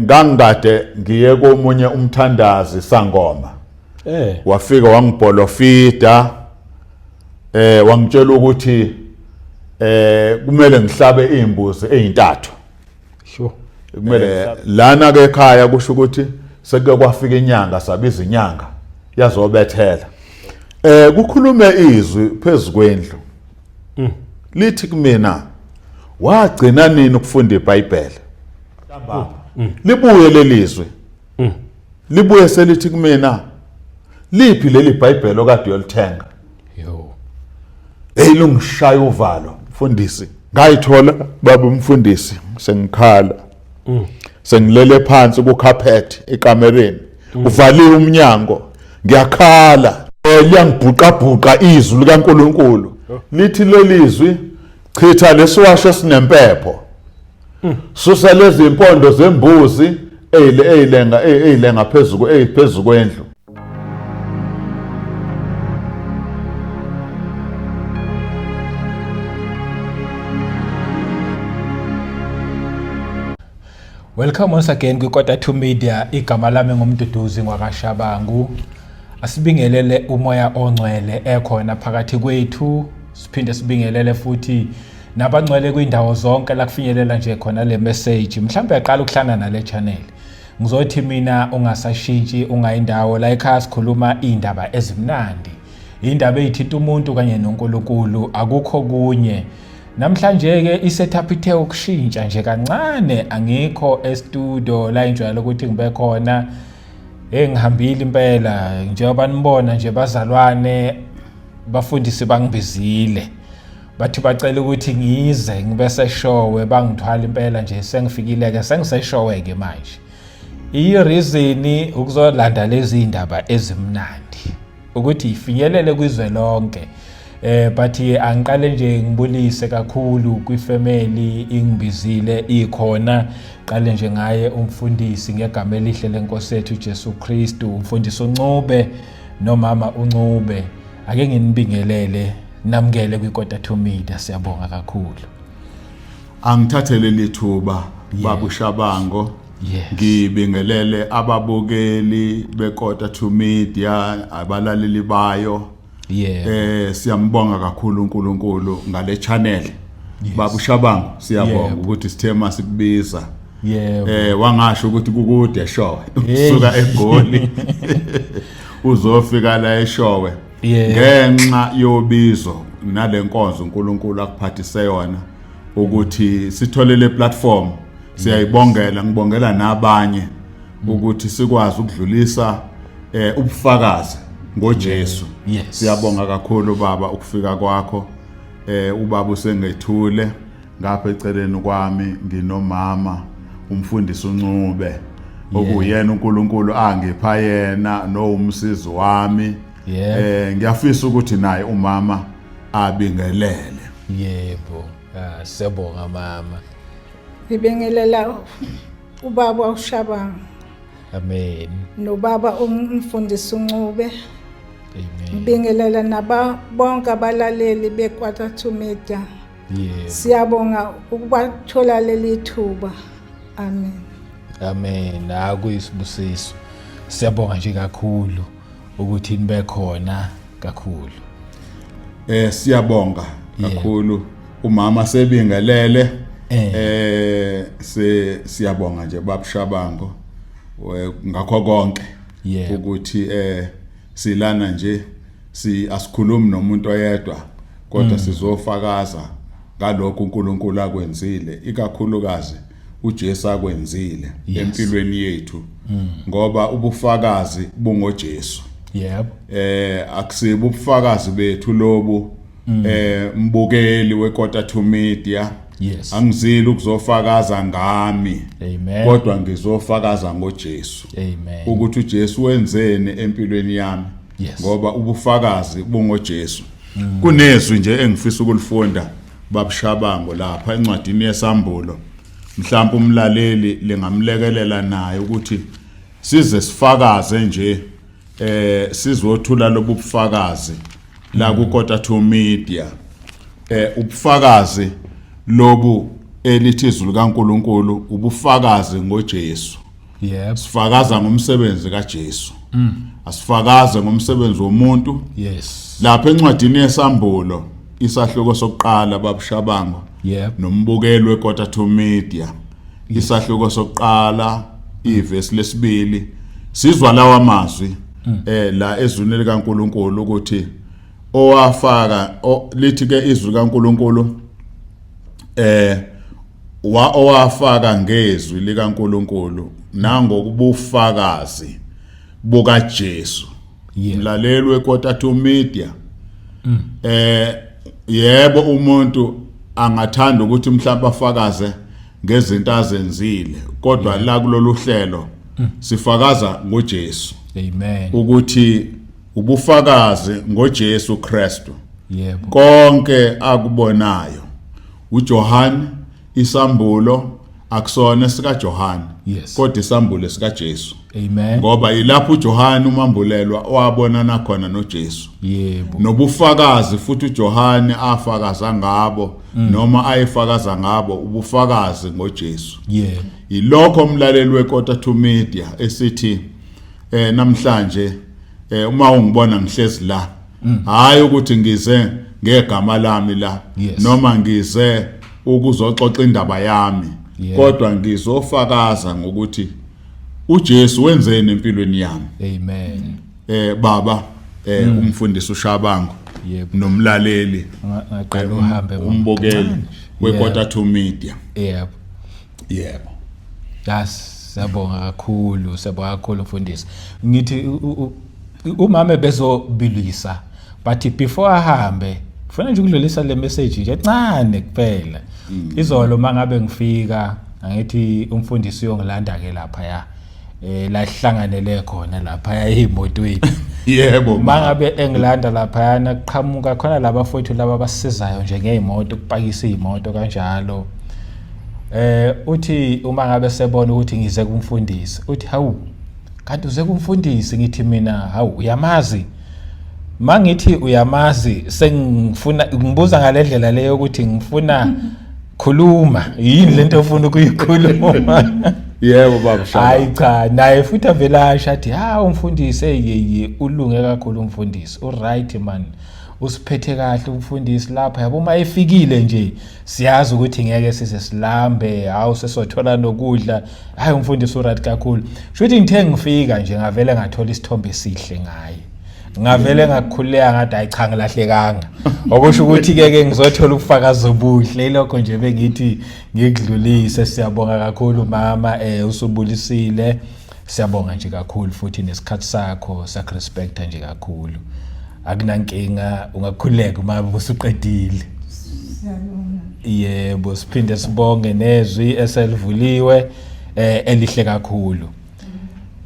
Ngangikade ngiye komunye umthandazi sangoma. Wafika wangibholofida, wangitshela ukuthi kumele ngihlabe izimbuzi ezintathu. Sure. Kumele lana ke ekhaya kusho ukuthi sekuke kwafika inyanga, sabiza inyanga yazobethela. Kukhulume izwi phezukwendlu. Lithi kumina, wagcina nini ukufunda iBhayibheli? Libuye lelizwi. Libuye selithi kumina, liphi leli Bhayibheli okade uyolithenga? Yo. Hey, lungishaya uvalo mfundisi. Ngayithola baba umfundisi sengikhala. Sengilele phansi ku carpet ekamereni. Uvaliwe umnyango. Ngiyakhala. Liyangibhuqabhuqa izwi likaNkuluNkulu. Lithi lelizwi, chitha lesiwasho esinempepho. Susa lezi impondo zembuzi eyilenga eyilenga phezulu eyiphezulu kwendlu. Welcome once again kwiKota 2 Media. Igama lami nguMduduzi ngwakaShabangu. Asibingelele umoya ongcwele ekhona phakathi kwethu, siphinde sibingelele futhi nabangcwele kwindawo zonke la kufinyelela nje khona le message. Mhlawumbe yaqala ukuhlangana nale channel. Ngizothi mina ungasashintshi ungayindawo la ekhaya, sikhuluma indaba ezimnandi. Indaba ezithinta umuntu kanye noNkulunkulu, akukho kunye. Namhlanje ke isetup ithe ukushintsha nje kancane, angikho e-studio la injwayele ukuthi ngibe khona. Engihambile impela njengoba nibona nje bazalwane, bafundisi bangibizile. Bathi bacela ukuthi ngize ngibe seshowe, bangithwala impela nje, sengifikile ke, sengiseshowe ke manje. I-reason ukuzolanda lezi indaba ezimnandi ukuthi ifinyelele kwizwe lonke. But angiqale nje ngibulise kakhulu kwifamily ingibizile ikhona. Qale nje ngaye umfundisi ngegama elihle lenkosi yethu Jesu Kristu, umfundisi uNcube nomama uNcube. Ake nginibingelele, namukele kwiKota 2 Media, siyabonga kakhulu. Angithathe leli thuba baba uShabango. Ngibingelele ababukeli beKota 2 Media, abalaleli bayo. Siyambonga kakhulu uNkulunkulu ngale channel. Baba uShabango, siyabonga ukuthi sithe sikubiza. Wangasho ukuthi kukude Eshowe. Usuka eGoli uzofika la eShowe. Ngenxa yobizo nalenkonzo uNkulunkulu akuphathise yona ukuthi sithole le platform, siyayibongela. Ngibongela nabanye ukuthi sikwazi ukudlulisa ubufakazi ngoJesu. Siyabonga kakhulu baba ukufika kwakho. Ubaba usengethule ngapha eceleni kwami nginomama umfundisi uNcube, okuyena uNkulunkulu angipha yena nowumsizi wami. Ngiyafisa ukuthi naye umama abingelele. Yebo, siyabonga mama. Ngibingelela ubaba uShabangu. Amen. Nobaba umfundisi uNcube. Amen. Ngibingelela naba bonke abalaleli beKota 2 Media. Siyabonga ukubathola leli thuba. Amen. Amen. Akuyisibusiso. Siyabonga nje kakhulu ukuthi nibe khona kakhulu. Siyabonga kakhulu umama sebingelele. Siyabonga nje baba Shabango ngakho konke ukuthi silana nje, si asikhulumi nomuntu oyedwa kodwa sizofakaza ngalokho uNkulunkulu akwenzile, ikakhulukazi uJesu akwenzile empilweni yethu, ngoba ubufakazi bungoJesu. Akusibo ubufakazi bethu lobu, mbukeli weKota 2 Media. Angizili ukuzofakaza ngami, kodwa ngizofakaza ngoJesu. Amen. Ukuthi uJesu wenzeni empilweni yami, ngoba ubufakazi bungoJesu. Kunezwi nje engifisa ukulifunda babushabango lapha encwadini yeSambulo, mhlawumbe umlaleli lingamlekelela naye ukuthi size sifakaze nje, sizothula lobu bufakazi la ku Kota 2 Media. Ubufakazi lobu Elithi izwi likaNkuluNkulu ubufakazi ngoJesu. Yebo. Sifakaza ngomsebenzi kaJesu. Asifakaze ngomsebenzi womuntu. Lapha encwadini yesambulo isahluko sokuqala, babuShabango, nombukeli weKota to Media, isahluko sokuqala ivesi lesibili, sizwa lawa mazwi la ezwini likaNkuluNkulu ukuthi owafaka lithi ke izwi likaNkuluNkulu wa owafaka ngezwi likaNkuluNkulu nangokubufakazi bukaJesu. Mlaleli weKota to Media, yebo, umuntu angathanda ukuthi mhlawumbe afakaze ngezinto azenzile, kodwa la kulolu hlelo sifakaza ngoJesu. Amen. Ukuthi ubufakazi ngoJesu Kristu, konke akubonayo uJohn, isambulo akusona sikaJohn, kodwa isambulo sikaJesu. Amen. Ngoba ilapho uJohn umambulelwa owabonana khona noJesu. Nobufakazi futhi uJohn afakaza ngabo, noma ayefakaza ngabo, ubufakazi ngoJesu. Yilokho, umlaleli weKota to Media, esithi namhlanje uma ungibona ngihlezi la, hayi ukuthi ngize ngegama lami la, noma ngize ukuzoxoxa indaba yami, kodwa ngizofakaza ngokuthi uJesu wenzeni empilweni yami. Amen. Baba umfundisi uShabango, nomlaleli, Ngaqala uhambe, mama. umbukeli Kancane. weKota to Media. Yebo. Siyabonga kakhulu, siyabonga kakhulu mfundisi. Ngithi umama bezobilisa, but before ahambe kufanele nje ukudlulisa le message nje encane kuphela. Izolo mangabe ngifika, angithi umfundisi uyongilanda ke lapha ya la sihlanganele khona lapha eyimotweni. Mangabe engilanda laphayana, kuqhamuka khona labafowethu laba abasizayo nje ngey'moto, ukupakisa iy'moto kanjalo. Uthi uma ngabe sebona ukuthi ngize kumfundisi, uthi, "Hawu, kanti uze kumfundisi?" Ngithi mina, "Hawu, uyamazi?" Mangithi uyamazi, sengifuna ngibuza ngale ndlela leyo ukuthi ngifuna khuluma yini lento ofuna ukuyikhuluma. Yebo, baba Shabangu. Hayi cha, naye futhi avele asho athi, "Ha, umfundisi eyeye ulunge kakhulu, umfundisi uright man, usiphethe kahle umfundisi lapha, yabo, uma efikile nje siyazi ukuthi ngeke size silambe, hawu, sesothola nokudla, hayi, umfundisi uright kakhulu." Shuthi ngithe ngifika nje ngavele ngathola isithombe esihle ngaye, ngavele ngakhululeka, ngathi, "Hayi cha, ngilahlekanga." Okusho ukuthi ke ke ngizothola ubufakazi obuhle. Ilokho nje bengithi ngikudlulise. Siyabonga kakhulu mama, usubulisile, siyabonga nje kakhulu futhi nesikhathi sakho siyakurespecta nje kakhulu. Akunankinga, ungakhululeka uma usuqedile. Siyabonga. Yebo, siphinde sibonge nezwi eselivuliwe elihle kakhulu.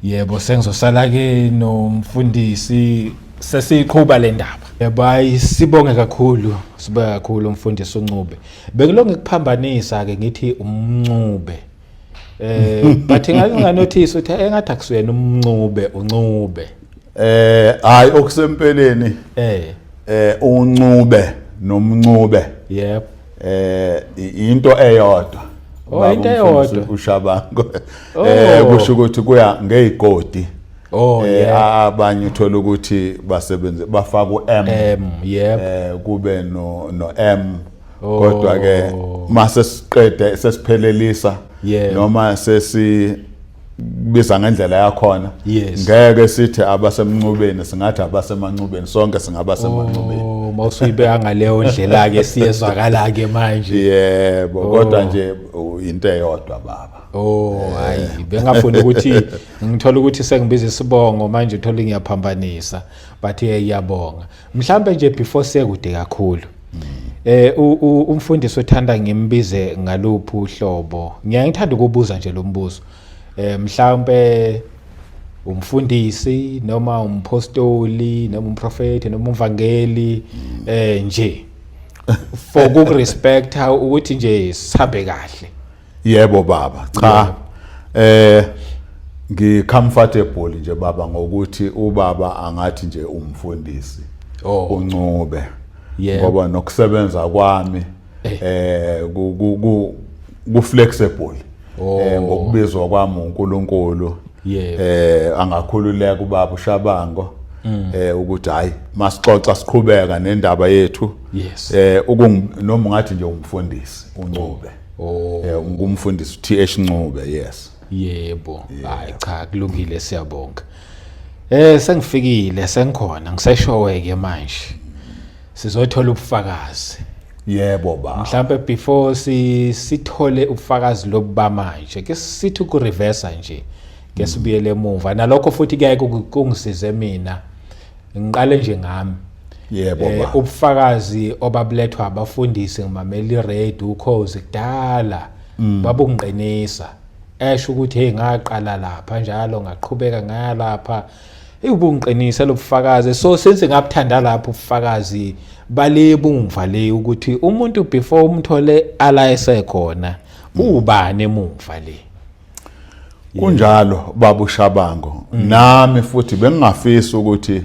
Yebo, sengizosala ke nomfundisi, sesiqhuba le ndaba. Yebo, hayi, sibonge kakhulu, sibonge kakhulu umfundisi uNcube. Bengilonge kuphambanisa ke ngithi umncube, but ngathi nganotice ukuthi engathi akusuyena umncube, uNcube. Hayi, okusempeleni uNcube nomncube into eyodwa. Oh, into Baba umfundisi eyodwa. uShabango, kusho ukuthi kuya ngezigodi. Abanye uthola ukuthi basebenze bafaka u-M, M, yep. Kube no M, kodwa ke mase siqede sesiphelelisa noma sesi biza ngendlela yakhona, ngeke sithi abasemncubeni, singathi abasemancubeni, sonke singaba semancubeni. Oh, mawusuyibeka ngaleyo ndlela ke siyezwakala ke manje. Yebo, kodwa nje into eyodwa, baba. Oh hayi, bengafuni ukuthi ngithola ukuthi sengibiza isibongo manje, uthola ngiyaphambanisa, but ngiyabonga. Mhlambe nje before sekude kakhulu, umfundisi othanda ngimbize ngaluphi uhlobo? Ngiyangithanda ukubuza nje lo mbuzo. Mhlambe umfundisi noma umpostoli noma umprofeti noma umvangeli, nje for ukurespecta ukuthi nje sihambe kahle. Yebo baba, cha, ngi comfortable nje baba ngokuthi ubaba angathi nje umfundisi uNcube, ngoba nokusebenza kwami Ku flexible. Oh. Ngokubizwa kwami uNkulunkulu. Angakhululeka ubaba uShabango. Ukuthi hayi masixoxa siqhubeka nendaba yethu. Noma ungathi nje umfundisi uNcube. Oh. Ngumfundisi TH Ncube, yes. Yebo. Hayi cha, kulungile, siyabonga. Sengifikile, sengikhona, ngiseshowe ke manje. Sizothola ubufakazi. Yebo baba. Mhlambe before si sithole ubufakazi lobu bamanje, ke sithi ku reverse nje. Ke sibuyele emuva. Nalokho futhi kuyaye kungisize mina. Ngiqale nje ngami. Yebo baba. Ubufakazi obabulethwa abafundisi ngimamela iradio ukhozi kudala babungiqinisa, esho ukuthi hey, ngaqala lapha njalo, ngaqhubeka ngaya lapha, ubungiqinisa lobufakazi. So since ngabuthanda lapho ubufakazi bale bumva le, ukuthi umuntu before umthole ala esekhona, ubani emuva le. Kunjalo baba uShabango, nami futhi bengingafisa ukuthi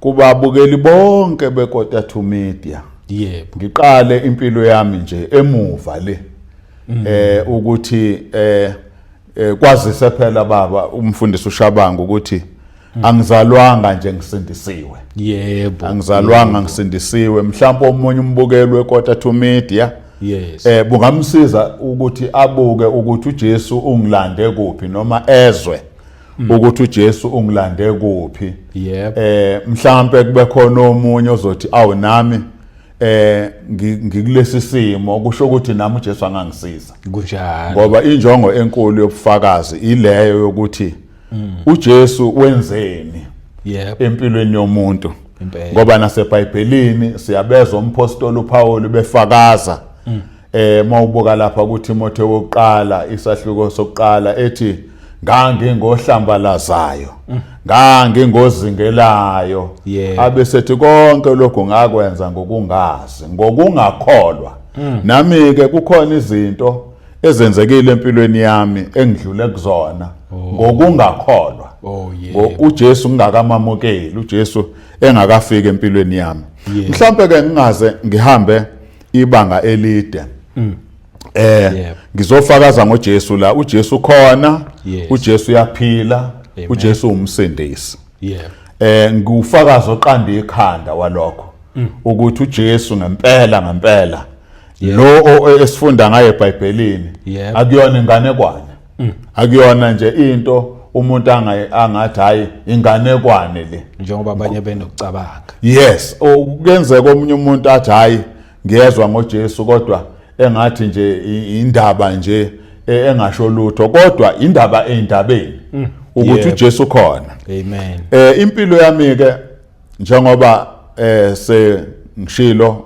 kubabukeli bonke beKota 2 Media ngiqale impilo yami nje emuva le, ukuthi kwazise phela baba umfundisi uShabango ukuthi angizalwanga nje ngisindisiwe. Angizalwanga ngisindisiwe. Mhlawumbe omunye umbukeli weKota 2 Media bungamsiza ukuthi abuke ukuthi uJesu ungilande kuphi, noma ezwe ukuthi uJesu ungilande kuphi. Mhlambe kube khona omunye ozothi awu, nami ngikulesi simo, kusho ukuthi nami uJesu angangisiza. Ngoba injongo enkulu yobufakazi ileyo yokuthi uJesu wenzeni empilweni yomuntu. Ngoba naseBhayibhelini siyabezwa umpostoli uPaul befakaza, mawubuka lapha kuTimotheo wokuqala isahluko sokuqala, ethi ngangingohlambalazayo, ngangingozingelayo, abesethi konke lokhu ngakwenza ngokungazi, ngokungakholwa. Nami ke kukhona izinto ezenzekile empilweni yami engidlule kuzona ngokungakholwa. uJesu ngingakamamukeli, uJesu engakafiki empilweni yami. Mhlawumbe ke ngingaze ngihambe ibanga elide, ngizofakaza ngoJesu la. uJesu khona, uJesu uyaphila, uJesu umsindisi. Ngufakazi oqanda ikhanda walokho, ukuthi uJesu ngempela ngempela lo esifunda ngaye eBhayibhelini akuyona inganekwane, akuyona nje into umuntu angathi hayi, inganekwane le. Njengoba abanye benokucabanga. Yes, kuyenzeka omunye umuntu athi hayi, ngiyezwa ngoJesu, kodwa engathi nje indaba nje engasho lutho, kodwa indaba eyindabeni ukuthi uJesu khona. Amen. Impilo yami ke, njengoba se ngishilo,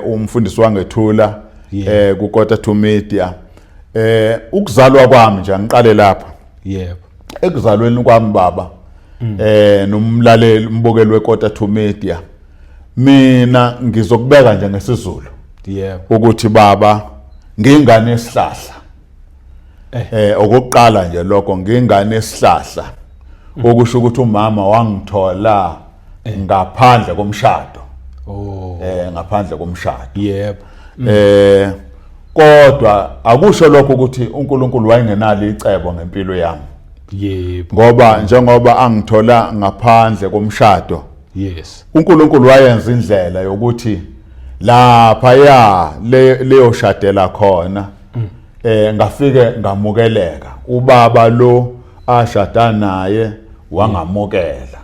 umfundisi wangethula kuKota 2 Media, ukuzalwa kwami nje, angiqale lapha. Ekuzalweni kwami baba, nomlaleli umbukeli weKota 2 Media, mina ngizokubeka nje ngesiZulu ukuthi baba, ngingane esihlahla. Okokuqala nje lokho, ngingane esihlahla, okusho ukuthi umama wangithola ngaphandle komshado. Ngaphandle komshado. Kodwa akusho lokho ukuthi uNkulunkulu wayengenalo icebo ngempilo yami. Ngoba njengoba angithola ngaphandle komshado, uNkulunkulu wayenza indlela yokuthi lapha ya leyo shadela khona ngafike ngamukeleka. Ubaba lo ashada naye wangamukela.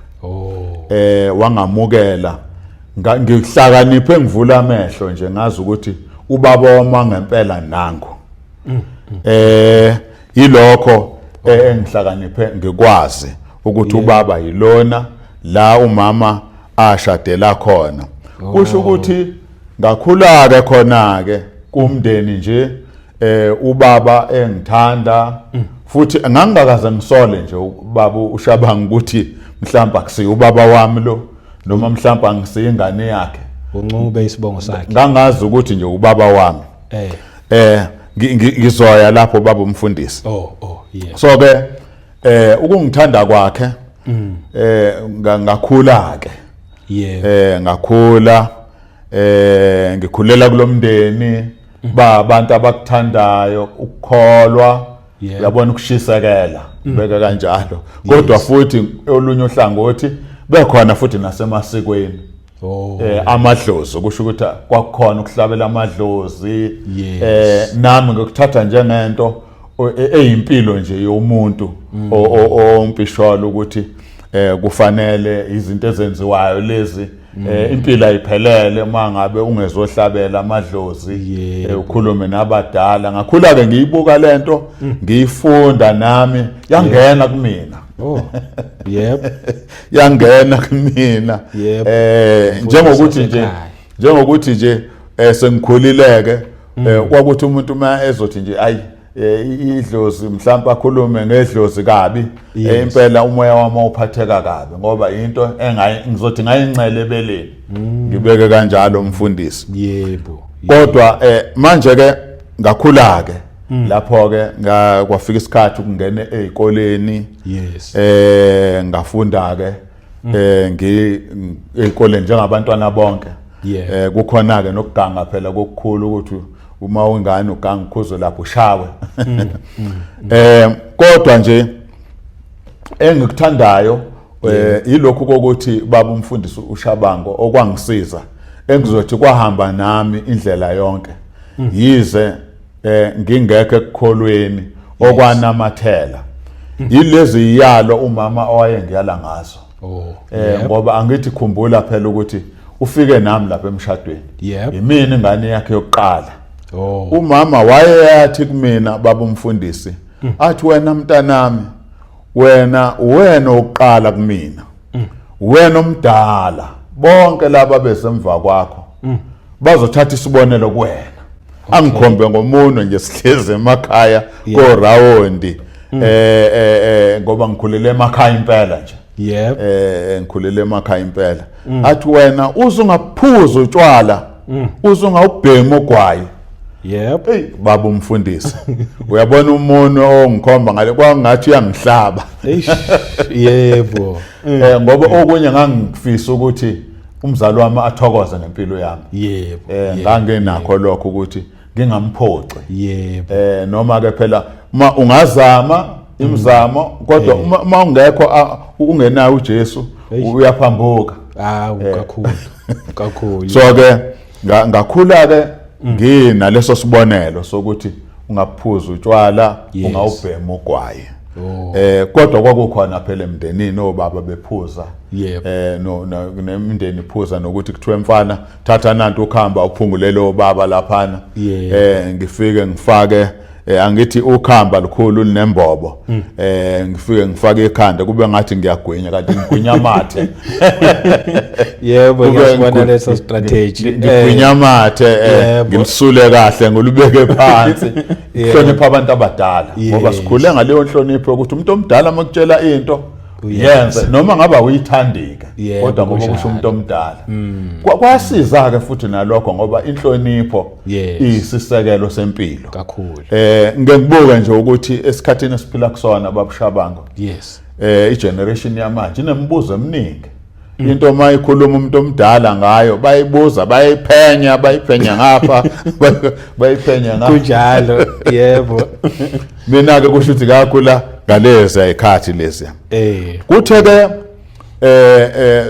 Wangamukela. Ngihlakaniphe, ngivula amehlo nje, ngazi ukuthi ubaba wami ngempela nangu. Yilokho engihlakaniphe ngikwazi ukuthi ubaba yilona la umama ashadela khona. Kusho ukuthi ngakhula ke khona ke kumndeni nje, ubaba engithanda, futhi ngangingakaze ngisole nje ubaba uShabanga ukuthi mhlawumbe akusiye ubaba wami lo, noma mhlawumbe angisiye ingane yakhe. UNcube isibongo sakhe. Ngangazi ukuthi nje ubaba wami. Ngizoya lapho baba umfundisi. Oh, yeah. So ke ukungithanda kwakhe, ngakhula ke. Ngakhula, ngikhulela kulomndeni. Ba abantu abakuthandayo ukukholwa, uyabona, ukushisekela, beke kanjalo. Kodwa futhi olunye uhlangothi bekhona futhi nasemasikweni. Amadlozi, kusho ukuthi kwakukhona ukuhlabela amadlozi. Nami ngikuthatha njengento eyimpilo nje yomuntu ompisholo ukuthi kufanele izinto ezenziwayo lezi, impilo ayiphelele uma ngabe ungezohlabela amadlozi, ukhulume nabadala. Ngakhula ke ngiyibuka lento, ngiyifunda nami, yangena kumina. Oh, yebo. Yangena kumina. Njengokuthi nje wasekhaya. Njengokuthi nje sengikhulileke, kwakuthi umuntu uma ezothi nje ayi, idlozi, mhlawumbe akhulume ngedlozi kabi, impela umoya wami uphatheka kabi, ngoba into engayi ngizothi ngayincele ebeleni, ngibeke kanjalo, umfundisi. Kodwa manje ke ngakhula ke lapho ke, kwafika isikhathi ukungena ezikoleni. Ngafunda ke ngi ezikoleni njengabantwana bonke. Kukhona ke nokuganga phela kokukhulu, ukuthi uma ungane uganga ukhuzo lapho ushawe. Kodwa nje engikuthandayo ilokhu kokuthi baba umfundisi uShabango, okwangisiza engizothi kwahamba nami indlela yonke, yize ngingekho ekukholweni, okwanamathela yilezi yalo umama owayengiyala ngazo. Ngoba angithi khumbula phela ukuthi ufike nami lapha emshadweni, imini ingane yakhe yokuqala. Umama wayeyathi kumina, baba umfundisi, athi, "Wena mntanami, wena wena oqala kumina, wena omdala, bonke laba besemva kwakho bazothatha isibonelo kuwena." Angikhombe ngomunwe nje, sihlezi emakhaya ko round, ngoba ngikhulele emakhaya impela nje. Ngikhulele emakhaya impela. Athi, "Wena uzungaphuza utshwala, uzungawubhema ugwayi." Hey baba umfundisi, uyabona umunwe ongikhomba ngale kwangathi uyangihlaba. Eish, yebo. Ngoba okunye ngangifisa ukuthi umzali wami athokoze ngempilo yami. Nganginakho lokho ukuthi ngingamphoxi. Noma ke phela uma ungazama imizamo, kodwa uma ungekho, ungenayo uJesu, uyaphambuka. Hawu, kakhulu. Kakhulu. So ke ngakhula ke nginaleso sibonelo sokuthi ungaphuza utshwala, ungawubhema ugwayi. Kodwa kwakukhona phela emndenini obaba bephuza, no nemindeni iphuza, nokuthi kuthiwe, "Mfana, thatha nantu ukhamba uphungulele obaba laphana." Ngifike ngifake, angithi ukhamba lukhulu linembobo, ngifike ngifake ikhanda kube ngathi ngiyagwinya, kanti ngigwinya amathe. Yebo, ngiyasibona leso strategy. Ngigwinya amathe, ngilisule kahle, ngilubeke phansi. Hlonipha abantu abadala, ngoba sikhule ngaleyo nhlonipho yokuthi umuntu omdala makutshela into, Uyenze. yenze, noma ngaba uyithandika, kodwa ngoba kusho umuntu omdala. Kwasiza ke futhi nalokho, ngoba inhlonipho iyisisekelo sempilo. Kakhulu. Ngeke ngibuke nje ukuthi esikhathini esiphila kusona, babushabango, igeneration yamanje inemibuzo eminingi. Into uma ikhuluma umuntu omdala ngayo, bayibuza, bayiphenya, bayiphenya ngapha, bayiphenya ngapha. Kunjalo, yebo. Mina ke kusho ukuthi kakhula ngalezi ayikhathi lezi. Kuthe ke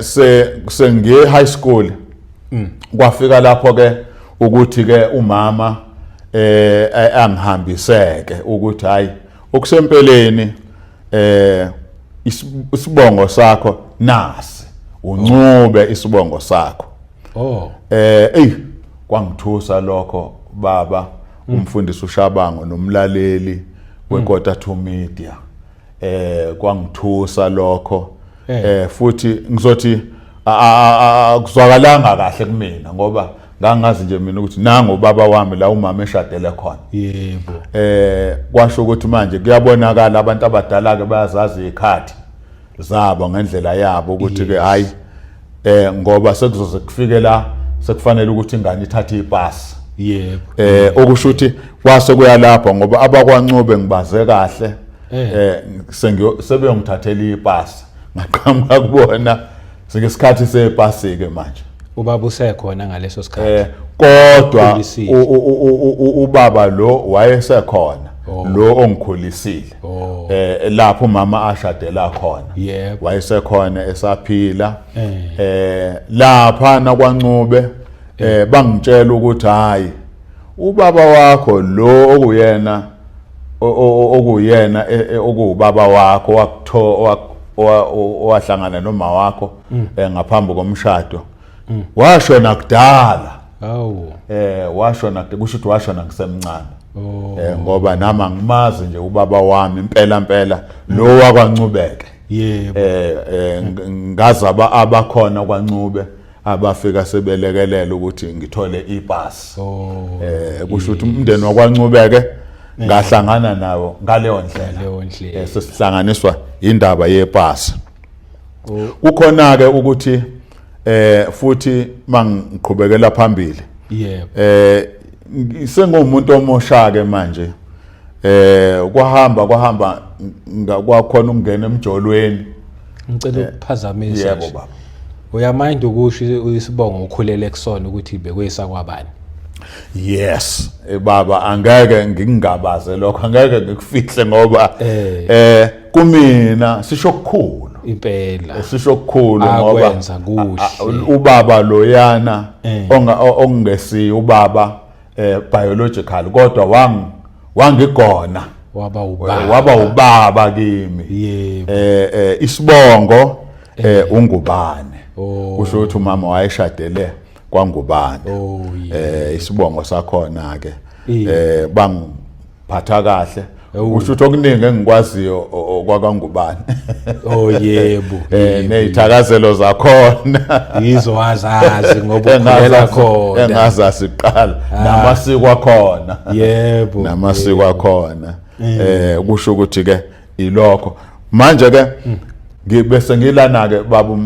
se sengiye high school, kwafika lapho ke ukuthi ke umama angihambiseke ukuthi hayi, okusempeleni isibongo sakho nasi, uNcube isibongo sakho. Ey, kwangithusa lokho, baba umfundisi uShabango nomlaleli weKota 2 Media. Kwangithusa lokho. Futhi ngizothi akuzwakalanga kahle kumina, ngoba ngangazi nje mina ukuthi nangu baba wami la umama eshadele khona. Kwasho ukuthi manje kuyabonakala abantu abadala ke bayazazi izikhathi zabo ngendlela yabo, ukuthi ke hayi, ngoba sekuzoze kufike la sekufanele ukuthi ingane ithathe ipasi. Okusho ukuthi kwase kuyalapha, ngoba abakwaNcube ngibaze kahle, sengiyo sebeyongithathela ipasi, ngaqhamuka kubona sengesikhathi sepasi ke manje. Ubaba usekhona ngaleso sikhathi. Kodwa Ukhulisile. Ubaba lo wayesekhona, Oh. lo ongikhulisile, Oh. lapho umama ashadela khona, wayesekhona esaphila. Lapha nakwaNcube bangitshela ukuthi hayi, ubaba wakho lo okuyena okuyena okuwubaba wakho wakutho owahlangana noma wakho ngaphambi komshado washona kudala. Awu. Washona, kusho ukuthi washona ngisemncane. Oh. Ngoba nami angimazi nje ubaba wami impela impela lo wakwaNcubeke. Ngazaba abakhona kwaNcube abafika sebelekelela ukuthi ngithole ipasi. Oh. Kusho ukuthi umndeni wakwaNcubeke ngahlangana nawo ngaleyo ndlela. Ngaleyo ndlela. Sesihlanganiswa indaba yepasi. Oh. Kukhona ke ukuthi futhi mangiqhubekela phambili, sengumuntu omosha ke manje, kwahamba kwahamba, kwakhona ukungena emjolweni. Ngicela ukuphazamisa Yebo nje. baba. Uyamind ukusho isibongo ukhulele kusona ukuthi bekuyisa kwabani? Yes, baba, angeke ngingabaze lokho, angeke ngikufihle ngoba kumina sisho kukhulu. Impela. Sisho kukhulu ngoba Akwenza kuhle. Ubaba loyana ongesi ubaba biological, kodwa wangigona, Waba ubaba. Waba ubaba kimi. Isibongo ungubane. Oh. Kusho ukuthi umama wayeshadele kwaNgubane. Oh yeah. Isibongo sakhona ke bangiphatha kahle. Kusho ukuthi okuningi engikwaziyo kwakaNgubane. Oh yebo. Nezithakazelo zakhona. Yizo wazazi ngoba ukhulela khona. Engazazi kuqala, namasiko akhona. Namasiko akhona. Kusho ukuthi ke ilokho. Manje ke ngibese ngilana ke baba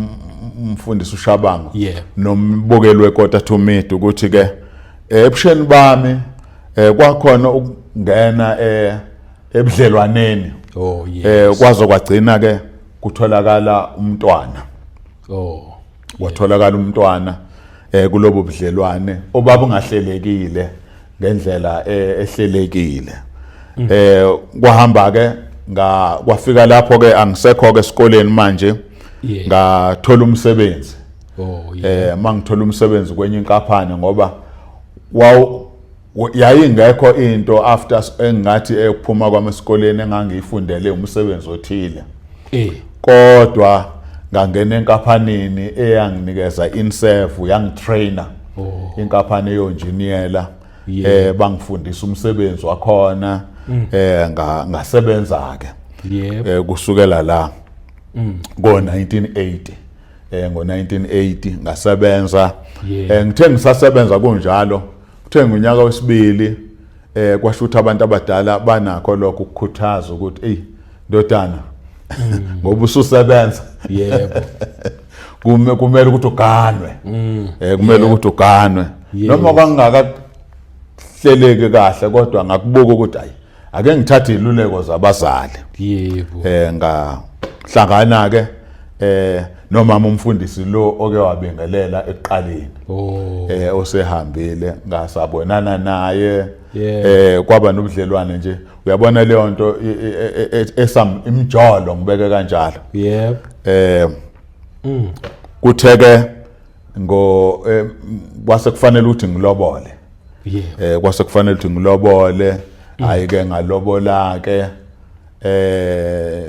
umfundisi uShabangu nombukeli weKota to Media ukuthi ke ebusheni bami kwakhona ukungena ebudlelwaneni. Oh yes. Kwazo kwagcina ke kutholakala umntwana. Oh. Kwatholakala umntwana kulobo budlelwane obaba ungahlelekile ngendlela ehlelekile. Kwahamba ke nga kwafika lapho ke angisekho ke esikoleni manje, ngathola umsebenzi. Oh yeah. Mangithola umsebenzi kwenye inkampani, ngoba yayingekho into after engathi ekuphuma kwami esikoleni engangiyifundele umsebenzi othile, kodwa ngangena enkampanini eyanginikeza inserve, yangitrainer, inkampani eyonjiniyela. Bangifundisa umsebenzi wakhona, ngasebenza ke kusukela la ngo 1980, ngo 1980 ngasebenza. Ngithe ngisasebenza kunjalo, kuthe ngonyaka wesibili kwasho ukuthi abantu abadala banakho lokho ukukhuthaza ukuthi, "Ey ndodana, ngoba ususebenza, kumele ukuthi uganwe, kumele ukuthi uganwe." Noma kwangakahleleki kahle, kodwa ngakubuka ukuthi ayi, ake ngithathe iluleko zabazali. Ngahlangana ke nomama umfundisi lo oke wabingelela ekuqaleni, osehambile, ngasabonana naye. Kwaba nobudlelwane nje, uyabona leyo nto esam imjolo, ngibeke kanjalo. Kutheke ngo kwase kufanele ukuthi ngilobole. Kwase kufanele ukuthi ngilobole. Hayi ke, ngalobola ke,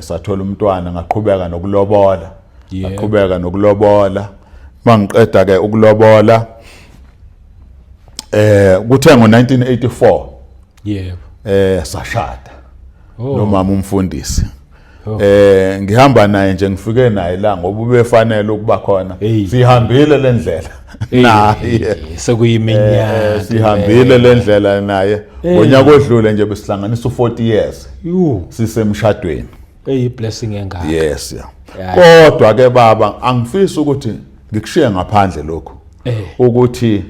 sathola umntwana, ngaqhubeka nokulobola. Ngaqhubeka nokulobola. Mangiqeda ke ukulobola, kuthe ngo1984 sashada nomama umfundisi. Ngihamba naye nje, ngifike naye la ngoba ubefanele ukuba khona. Hey. Sihambile le ndlela naye. Sekuyiminyaka. Sihambile le ndlela naye. Ngonyaka odlule nje besihlanganisa u40 years Yu, sisemshadweni. Eyi, blessing engaka. Yes, yeah. Kodwa ke baba, angifisi ukuthi ngikushiye ngaphandle lokho ukuthi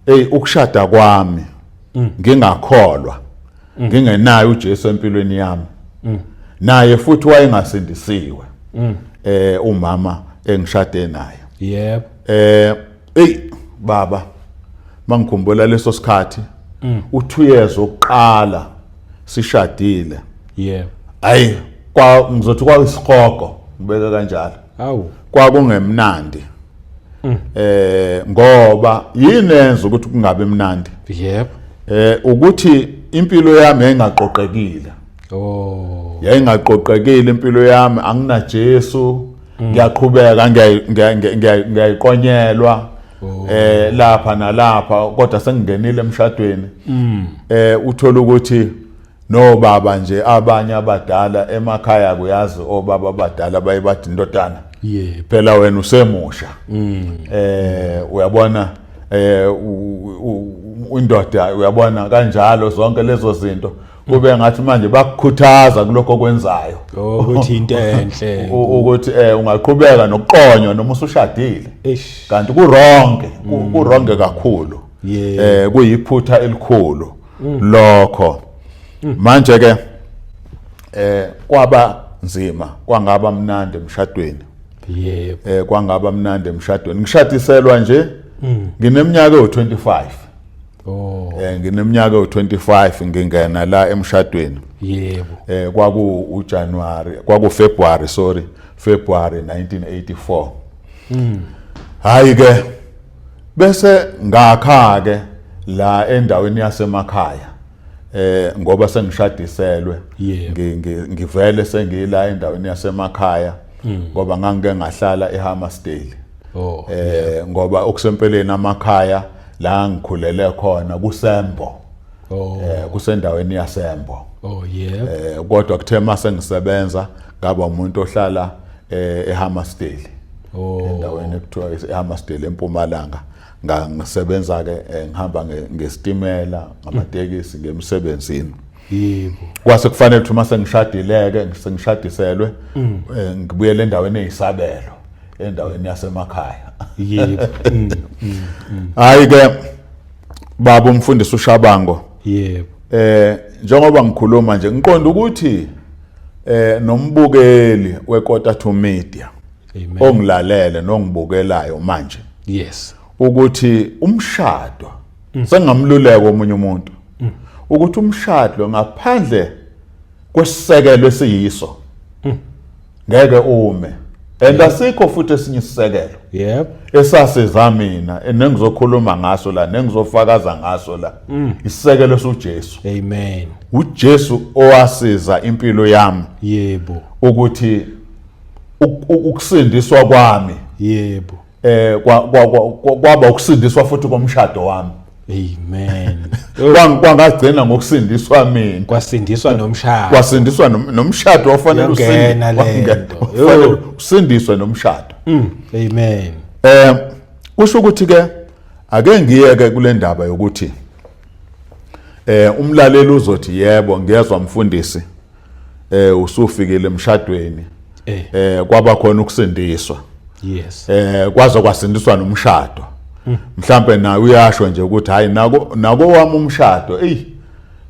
hey, ukushada kwami ngingakholwa, ngingenayo uJesu empilweni yami, naye futhi wayengasindisiwe umama engishade naye. Ey baba, mangikhumbula leso sikhathi, u2 years oqala sishadile. Hayi, kwa ngizothi kwayisihogo, ngibeke kanjalo. Kwakungemnandi. Ngoba yini enza ukuthi kungabe mnandi? Ukuthi impilo yami yayingaqoqekile. Yayingaqoqekile impilo yami, angina Jesu, ngiyaqhubeka ngiyayiqonyelwa lapha nalapha, kodwa sengingenile emshadweni. Uthola ukuthi nobaba nje abanye abadala emakhaya, kuyazi obaba abadala baye bathi, "Indodana, phela wena usemusha, uyabona, indoda, uyabona," kanjalo zonke lezo zinto, kube ngathi manje bakukhuthaza kulokho okwenzayo. Oh, ukuthi into enhle. Ukuthi ungaqhubeka nokuqonywa noma usushadile. Eish. Kanti ku-wrong, ku-wrong kakhulu. Kuyiphutha elikhulu lokho. Manje ke kwaba nzima, kwangaba mnandi emshadweni. Kwangaba mnandi emshadweni. Ngishadiselwa nje ngineminyaka ewu25. Ngineminyaka ewu25 ngingena la emshadweni. Kwaku uJanuary, kwaku February, sorry, February 1984. Hayi ke, bese ngakha ke la endaweni yasemakhaya, ngoba sengishadiselwe. Ngivele sengila endaweni yasemakhaya, ngoba ngangike ngahlala eHammersdale. Ngoba okusempeleni amakhaya la ngikhulele khona kusembo. Kusendaweni yasembo. Kodwa kuthe mase ngisebenza ngaba umuntu ohlala eHammersdale. Endaweni ekuthiwa eHammersdale eMpumalanga. Ngisebenza ke, ngihamba ngesitimela, ngamatekisi ngemsebenzini. Kwase kufanele ukuthi uma sengishadileke, sengishadiselwe, ngibuyele endaweni eyisabelo, endaweni yasemakhaya. Hayi ke baba umfundisi uShabango, njengoba ngikhuluma nje ngiqonda ukuthi nombukeli weKota to Media ongilalele nongibukelayo manje ukuthi umshado, sengamluleka omunye umuntu ukuthi umshado ngaphandle kwesisekelo esiyiso ngeke ume, and asikho futhi esinye isisekelo esasiza mina nengizokhuluma ngaso la, nengizofakaza ngaso la, isisekelo suJesu. uJesu owasiza impilo yami ukuthi ukusindiswa kwami kwaba ukusindiswa futhi komshado wami. Kwangagcina ngokusindiswa mina. Kwasindiswa nomshado. Kwasindiswa nomshado wafanele Yangena lento. Wafanele usindiswe nomshado. Amen. Kusho ukuthi ke ake ngiyeke kule ndaba yokuthi umlaleli uzothi, "Yebo, ngiyezwa mfundisi, usufikile emshadweni, kwaba khona ukusindiswa, kwaze kwasindiswa nomshado." Mhlambe nawe uyasho nje ukuthi, "Hayi, nako nako wami umshado, ey,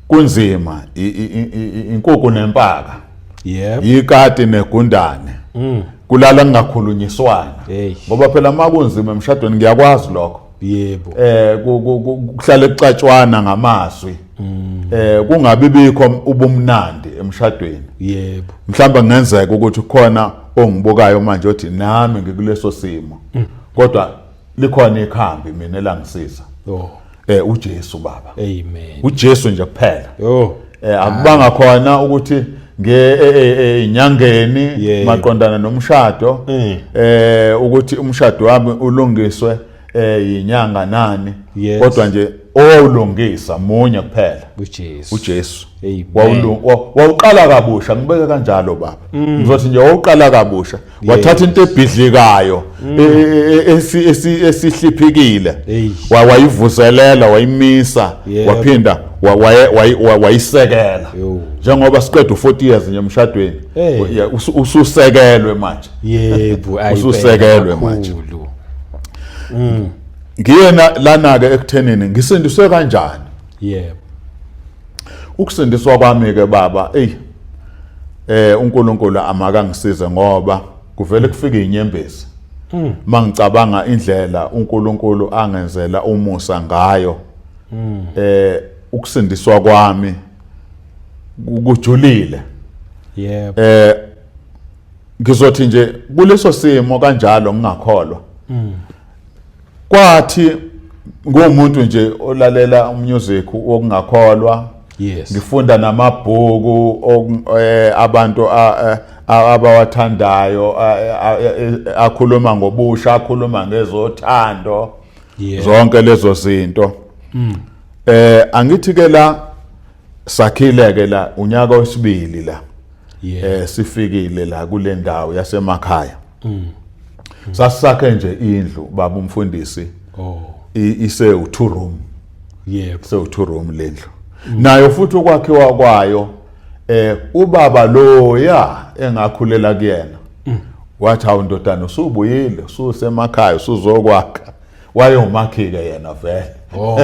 kunzima, inkukhu nempaka, ikati negundane, kulala kungakhulunyiswana." Ngoba phela makunzima emshadweni, ngiyakwazi lokho, kuhlale kucatshwana ngamazwi, kungabi bikho ubumnandi emshadweni. Mhlawumbe kungenzeka ukuthi khona ongibukayo manje othi, "Nami ngikuleso simo," kodwa likhona ikhambi mina elangisiza. uJesu baba. uJesu nje kuphela. Akubanga khona ukuthi nge inyangeni maqondana nomshado, ukuthi umshado wami ulungiswe yinyanga nani, kodwa nje owulungisa munye kuphela, uJesu. uJesu. Amen. Wawuqala kabusha, ngibeke kanjalo baba, ngizothi nje wawuqala kabusha, wathatha into ebhidlikayo, esihliphikile, wayivuselela, wayimisa, waphinda wayisekela. Njengoba siqeda u40 years nje emshadweni, ususekelwe manje. Yebo, ayi, Ususekelwe manje. kakhulu. Ngiyena lana ke ekuthenini ngisindiswe kanjani. Ukusindiswa kwami ke baba, ey, uNkulunkulu amakangisize, ngoba kuvele kufike inyembezi. Mangicabanga indlela uNkulunkulu angenzela umusa ngayo, ukusindiswa kwami kujulile. Yebo. Ngizothi nje kuleso simo kanjalo ngingakholwa. Kwathi ngumuntu nje olalela umusic wokungakholwa. Ngifunda namabhuku abantu abawathandayo, akhuluma ngobusha, akhuluma ngezothando, zonke lezo zinto. Angithi ke la sakhile ke la unyaka wesibili la, sifikile la kule ndawo yasemakhaya. Sasakhe nje indlu, baba umfundisi, ise u2 room. Se u2 room lendlu. Nayo futhi ukwakhiwa kwayo, ubaba loya engakhulela kuyena wathi, "Hawu ndodana, usubuyile, ususemakhaya, usuzokwakha." Wayewumakhi ke yena vele. Oh.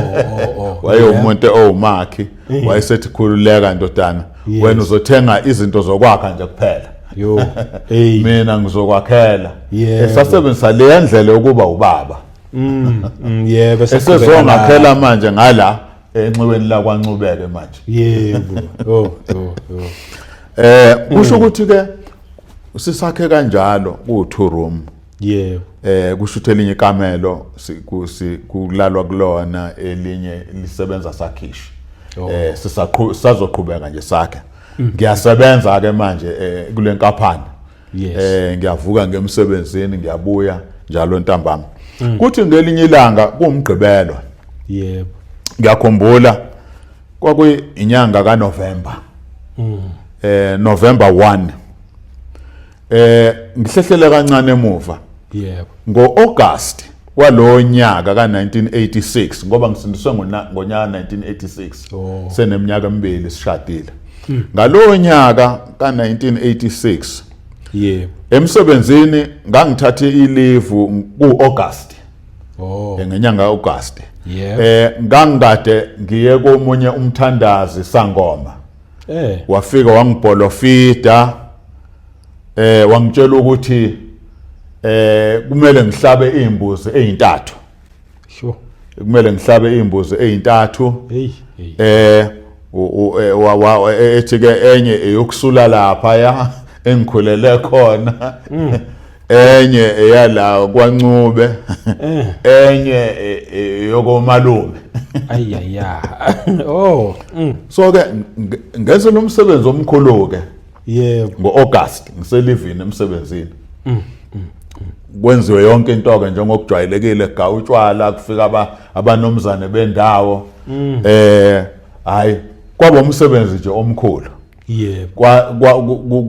Wayewumuntu owumakhi. Wayesethi, "Khululeka ndodana, wena uzothenga izinto zokwakha nje kuphela." Yo. Hey. "Mina ngizokwakhela." Esasebenzisa le ndlela yokuba ubaba. Yebo. Esezongakhela manje ngala enxiweni la kwaNcubeke manje. Yebo. Oh. Kusho ukuthi ke sisakhe kanjalo ku two room. Kusho ukuthi elinye ikamelo kulalwa kulona, elinye lisebenza sakhishi. Sisazoqhubeka nje sakhe. Ngiyasebenza ke manje kule nkampani. Ngiyavuka ngemsebenzini, ngiyabuya njalo ntambama. Kuthi ngelinye ilanga kuwumgqibelo. Ngiyakhumbula kwakuyinyanga kaNovember. November 1. Ngihlehlele kancane emuva. Ngo-August walowo nyaka ka-1986, ngoba ngisindiswe ngonyaka 1986, seneminyaka emibili sishadile. Ngalowo nyaka ka-1986, emsebenzini ngangithathe i-leave ku-August, ngenyanga ka-August. Ngangikade ngiye komunye umthandazi sangoma. Wafika wangibholofida, wangitshela ukuthi kumele ngihlabe izimbuzi ezintathu. Kumele ngihlabe izimbuzi ezintathu. Hey, hey. Ethi ke enye eyokusula lapha ya engikhulele khona, enye eyala kwaNcube, enye yokomalume. Ayaya. Oh. So ke ngenze lo msebenzi omkhulu ke ngo-August ngiselivini emsebenzini. Kwenziwe yonke into ke njengokujwayelekile, ga utshwala, kufika abanomzane bendawo. Hayi, kwaba umsebenzi nje omkhulu.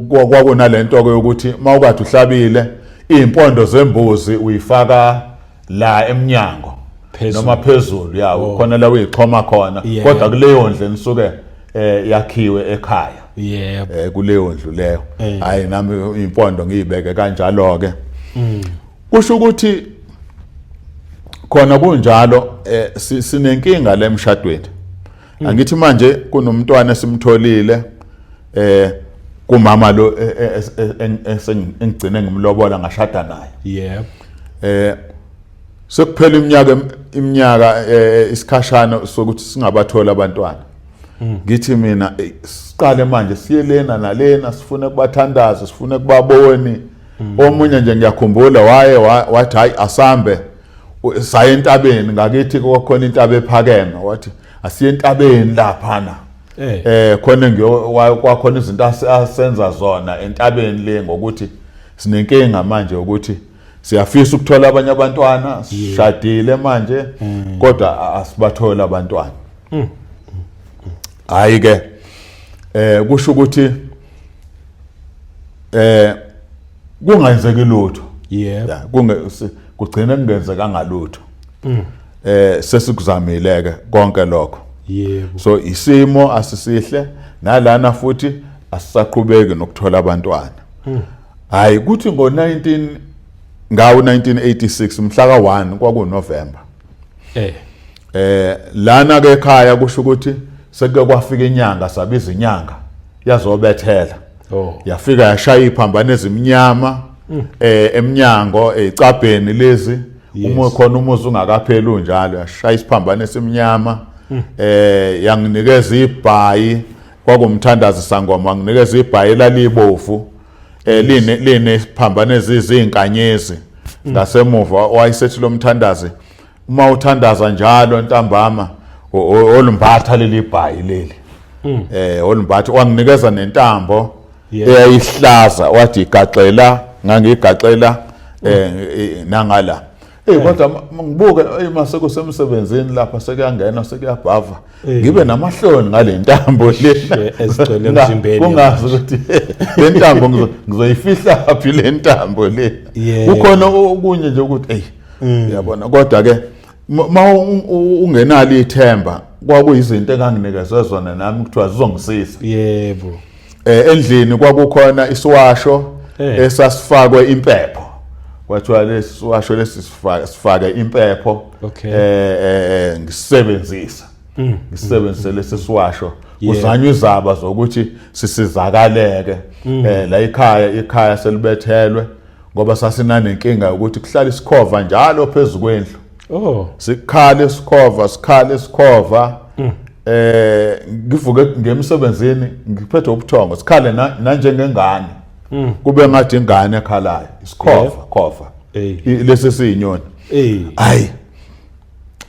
Kwakunalento ke yokuthi mawukade uhlabile, izimpondo zembuzi uyifaka la eminyango Phezulu. noma phezulu ya, khona la uyixhoma khona, kodwa kuleyo ndlu enisuke yakhiwe ekhaya, kuleyo ndlu leyo. Hayi, nami impondo ngiyibeke kanjalo ke. Kusho ukuthi khona kunjalo, sinenkinga lemshadweni. Angithi manje kunomntwana esimtholile kumama lo engigcine ngimlobola ngashada naye. Sekuphela iminyaka isikhashana sokuthi singabathola abantwana. Ngithi mina, siqale manje siye lena nalena, sifune kubathandaza, sifune kubaboni. Omunye nje ngiyakhumbula waye wathi, "Hayi, asambe." Saye entabeni ngakithi, kwakhona intaba ephakeme, wathi asiye entabeni laphana. Khona kwakhona izinto asenza zona entabeni le, ngokuthi sinenkinga manje ukuthi siyafisa ukuthola abanye abantwana, sishadile manje kodwa asibatholi abantwana. Hayi ke, kusho ukuthi kungenzeki lutho. Ya, kugcine kungenzekanga lutho. Sesikuzamile ke konke lokho. So isimo asisihle nalana futhi, asisaqhubeki nokuthola abantwana. Hayi, kuthi ngo-19 ngawo 1986 mhla ka-1, kwaku November. Lana ke ekhaya kusho ukuthi sekuke kwafika inyanga, sabiza inyanga yazobethela. Yafika yashaya iphambano ezimnyama. Emnyango ecabheni lezi uma khona umuzi ungakapheli unjalo, yashaya isiphambano esimnyama. Yanginikeza ibhayi, kwakumthandazi sangoma, wanginikeza ibhayi lalibovu line isiphambano ezizinkanyezi ngasemuva. Wayesethi lo mthandazi, uma uthandaza njalo ntambama olimbatha leli bhayi leli, olimbatha. Wanginikeza nentambo eyayihlaza, wathi igaxela, ngangigaxela nangala. Hey, kodwa ngibuke, hey, mase kusemsebenzini lapha, sekuyangena, sekuyabhava, ngibe namahloni ngale ntambo le ezigcwele emzimbeni. Kungazi ukuthi le ntambo ngizoyifihla phi le ntambo le. Kukhona okunye nje ukuthi hey, uyabona, kodwa ke ma ungenalo ithemba, kwakuyizinto enganginikezwe zona nami kuthiwa zizongisiza. Endlini kwakukhona isiwasho esasifakwe impepho, kwathiwa lesi siwasho lesi sifake impepho. Ngisebenzisa ngisebenzise lesi siwasho, kuzanywa izaba zokuthi sisizakaleke la ekhaya. Ikhaya selibethelwe ngoba sasinanenkinga yokuthi kuhlala isikhova njalo phezulu kwendlu. Sikhala isikhova, sikhala isikhova. Ngivuke ngemsebenzini ngiphethe ubuthongo, sikhale nanjengengane, kube ngathi ingane ekhalayo, isikhova khova lesi siyinyoni. Hayi,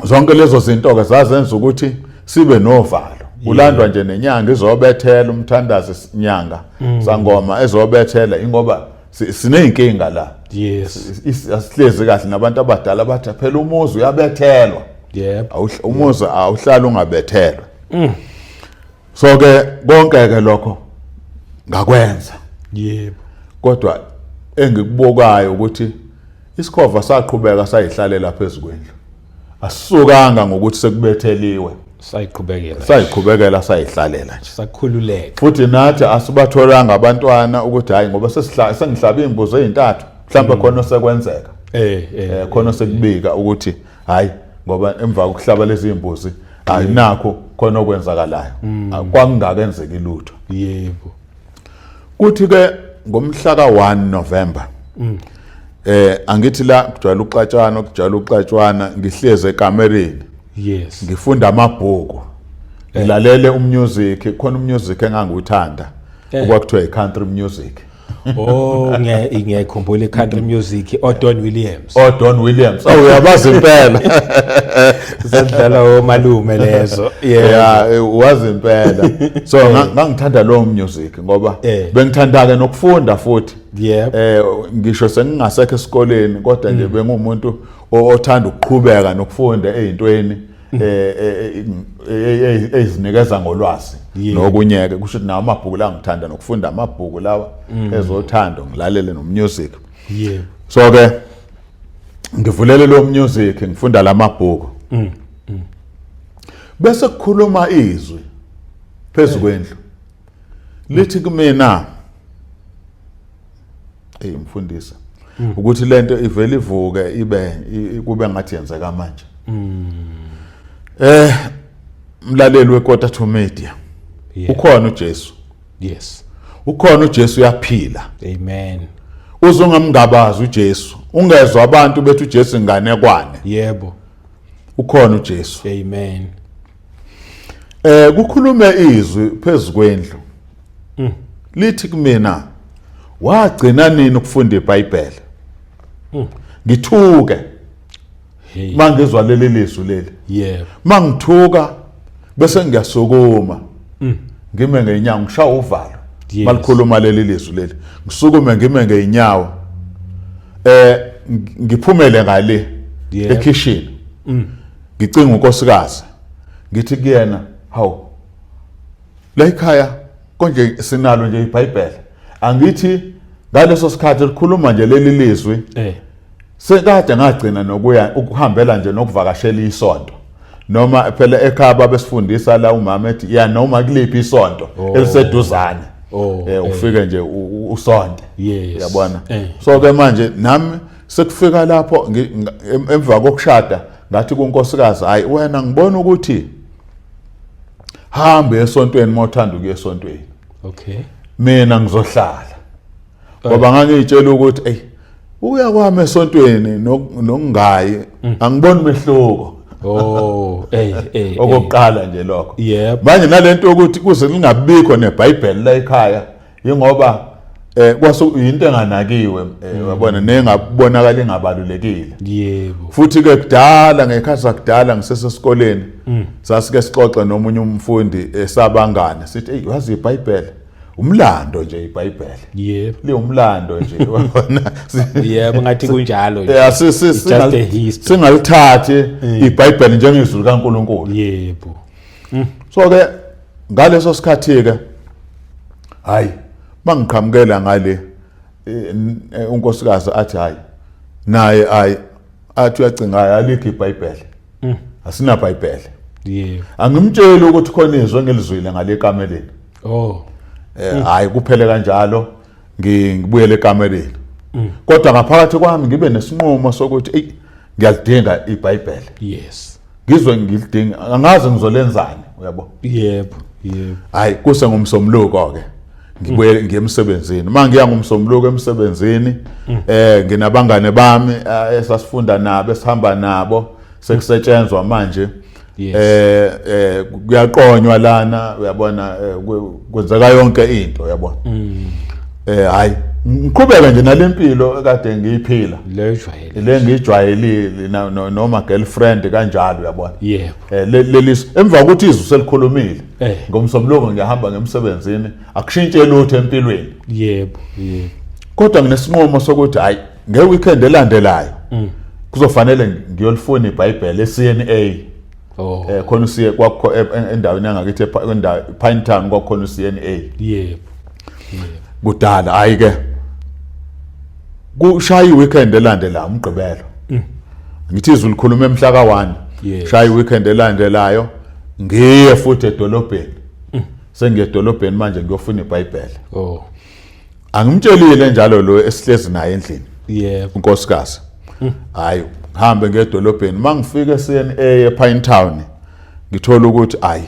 zonke lezo zinto ke zazenza ukuthi sibe novalo. Kulandwa nje nenyanga izobethela, umthandazo inyanga sangoma ezobethela, ingoba sineyinkinga la. Asihlezi kahle nabantu abadala, bathi phela umuzi uyabethelwa. Umuzi awuhlali ungabethelwa. So ke konke ke lokho ngakwenza. Kodwa engikubukayo ukuthi isikhova saqhubeka sayihlalela phezulu kwendlu, asisukanga ngokuthi sekubetheliwe. Sayiqhubekela. Sayiqhubekela, sayihlalela nje. Sakhululeka. Futhi nathi asibatholanga abantwana ukuthi hayi, ngoba sengihlabe imbuzi ezintathu, mhlawumbe khona osekwenzeka, khona osekubika ukuthi hayi, ngoba emva kokuhlaba lezi imbuzi ayinakho khona okwenzakalayo. Kwakungakenzeki lutho. Kuthi ke ngomhla ka1 November, angithi la kujwayele uxatshana, kujwayele uxatshwana, ngihleze ekamereni, ngifunda amabhuku, ngilalele umusic. Khona umusic engangiwuthanda okwakuthiwa i-country music. Oh, ngiyayikhumbula i-country music, oDon Williams. Oh, Don Williams. Oh, uyabazi impela. Zadlala omalume lezo. Yeah, wazi impela. So ngangithanda lowo music ngoba bengithanda ke nokufunda futhi. Ngisho sengingasekho esikoleni, kodwa nje bengumuntu othanda ukuqhubeka nokufunda ezintweni ezinikeza ngolwazi nokunye ke. Kusho ukuthi nawo amabhuku la, ngithanda nokufunda amabhuku lawa ezothando, ngilalele nomusic. So ke ngivulele lo music, ngifunda lamabhuku, bese kukhuluma izwi phezu kwendlu, lithi kumina, hey mfundisa, ukuthi lento ivele ivuke ibe kube ngathi yenzeka manje. Mlaleli weKota to Media, ukhona uJesu. Ukhona uJesu, uyaphila. Amen. Uzungamngabazi uJesu, ungezwa abantu bethi uJesu inganekwane. Ukhona uJesu. Amen. Kukhulume izwi phezulu kwendlu, lithi kumina, wagcina nini ukufunda iBhayibheli? Ngithuke mangizwa leli lizwi leli. Mangithuka bese ngiyasukuma, ngime ngeenyawo, ngishaya uvalo. Malikhuluma leli lizwi leli, ngisukume ngime ngeenyawo, ngiphumele ngale ekhishini, ngicinga unkosikazi, ngithi kuyena, hawu, la ekhaya konje sinalo nje iBhayibheli? Angithi ngaleso sikhathi likhuluma nje leli lizwi, sekade ngagcina nokuya ukuhambela nje nokuvakashela isonto, noma phela ekhaya babesifundisa la, umama ethi ya noma kuliphi isonto eliseduzane, ufike nje usonte. Uyabona? So ke manje nami sekufika lapho emva kokushada, ngathi kunkosikazi, hayi wena, ngibona ukuthi hambe esontweni mawuthanda ukuya esontweni. Mina ngizohlala, ngoba ngangiyitshela ukuthi ey Ukuya kwami esontweni nokungayi angiboni mehluko. Oh, eh eh. Okokuqala nje lokho. Yebo. Manje nalento yokuthi kuze lingabikho neBhayibheli la ekhaya ingoba kwase into enganakiwe uyabona nengabonakala ingabalulekile. Yebo. Futhi ke kudala ngekhathi sakudala ngisesesikoleni sasike sixoxe nomunye umfundi esabangane sithi hey wazi iBhayibheli umlando nje iBhayibheli. Yebo. Liwumlando nje uyabona. Yebo ngathi kunjalo nje. Yeah, It's just a history. Singalithathi iBhayibheli njengezwi likaNkuluNkulu. Yebo. So ke ngaleso sikhathi ke hayi mangiqhamukela ngale unkosikazi athi hayi naye hayi athi uyacinga hayi alikho iBhayibheli. Asina Bhayibheli. Yebo. Angimtsheli ukuthi khona izwi engilizwile ngale ekameleni. Oh. Hayi kuphele kanjalo ngibuyele ekameleni. Kodwa ngaphakathi kwami ngibe nesinqumo sokuthi ey ngiyalidinga iBhayibheli. Yes. Ngizwe ngilidinga angazi ngizolenzani uyabo. Yebo, yebo. Hayi kuse ngomsombuluko ke ngibuyele ngiye emsebenzini. Mangiya ngomsombuluko emsebenzini nginabangane bami esasifunda nabo esihamba nabo sekusetshenzwa manje. Yes. Kuyaqonywa lana uyabona kwenzeka yonke into uyabona. Hayi ngiqhubeka nje nalempilo ekade ngiyiphila. Lejwayele. Le ngijwayelile noma girlfriend kanjalo uyabona. Yebo. Leli emva kokuthi izwi selikhulumile. Ngomsombuluko ngiyahamba ngemsebenzini akushintshe lutho empilweni. Yebo, yebo. Kodwa nginesinqumo sokuthi hayi ngeweekend elandelayo kuzofanele ngiyolifuna iBhayibheli eCNA. Oh. Khona usiye kwakho endaweni yangakithi endawo Pine Town kwakhona uCNA. Yebo. Kudala hayi ke kushaya iweekend elandelayo umgqibelo. Ngithi izwi likhuluma emhla ka1. Yes. Shaya iweekend elandelayo ngiye futhi edolobheni. Sengiye edolobheni manje ngiyofuna iBhayibheli. Oh. Angimtshelile njalo lo esihlezi naye endlini. Yebo. Unkosikazi. Hayi ngihambe ngedolobheni mangifika eCNA ePine Town ngithola ukuthi hayi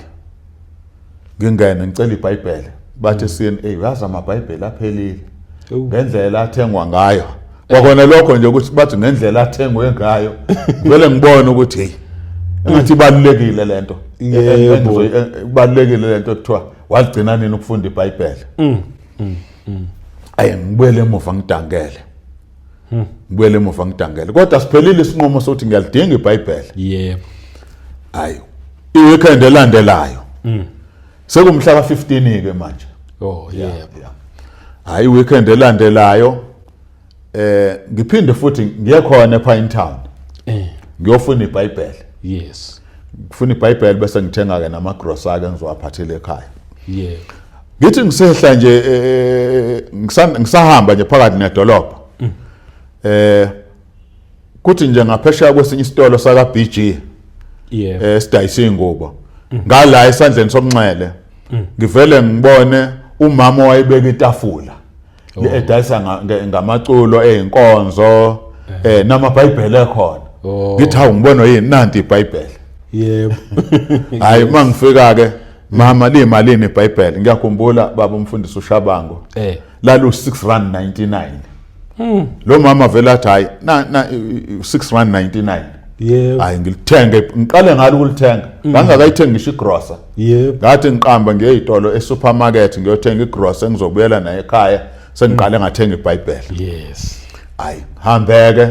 ngingene ngicela iBhayibheli bathi eCNA uyazi amaBhayibheli aphelile ngendlela athengwa ngayo. Kwakona lokho nje ukuthi bathi ngendlela athengwe ngayo vele ngibone ukuthi hey engathi ibalulekile lento. Yebo. Ibalulekile lento ekuthiwa waligcina nini ukufunda iBhayibheli. Ayi ngibuyele emuva ngidangele. Ngibuyele emuva ngidangele. Kodwa siphelile isinqumo sokuthi ngiyalidinga iBhayibheli. Yebo. Hayi iweekend elandelayo. Sekumhla ka15 ke manje. Oh yebo. Hayi iweekend elandelayo ngiphinde futhi ngiye khona ePine Town. Ngiyofuna iBhayibheli. Yes. Ngifuna iBhayibheli bese ngithenga ke namagrosa ke ngizowaphathela ekhaya. Yebo. Ngithi ngisehla nje ngisahamba nje phakathi nedolobha. Kuthi nje ngaphesheya kwesinye isitolo saka BG. Yebo. Sidayisa ingubo. Ngala esandleni somnxele. Ngivele ngibone umama owayebeka itafula. Edayisa ngamaculo einkonzo namaBhayibheli ekhona. Ngithi hawu ngibona yini nanti iBhayibheli. Yebo. Hayi mangifika ke mama liyimalini iBhayibheli ngiyakhumbula baba umfundisi uShabango. Lalu 6.99. Lo mama vele athi hayi na 6.99. Yebo. Hayi ngilithenge ngiqale ngalo ukulithenga. Ngangakayithengi ngisho igrosa. Yebo. Ngathi ngiqamba ngiye ezitolo esupermarket ngiyothenga igrosa engizobuyela naye ekhaya sengiqale ngathenga iBhayibheli. Yes. Hayi hambeke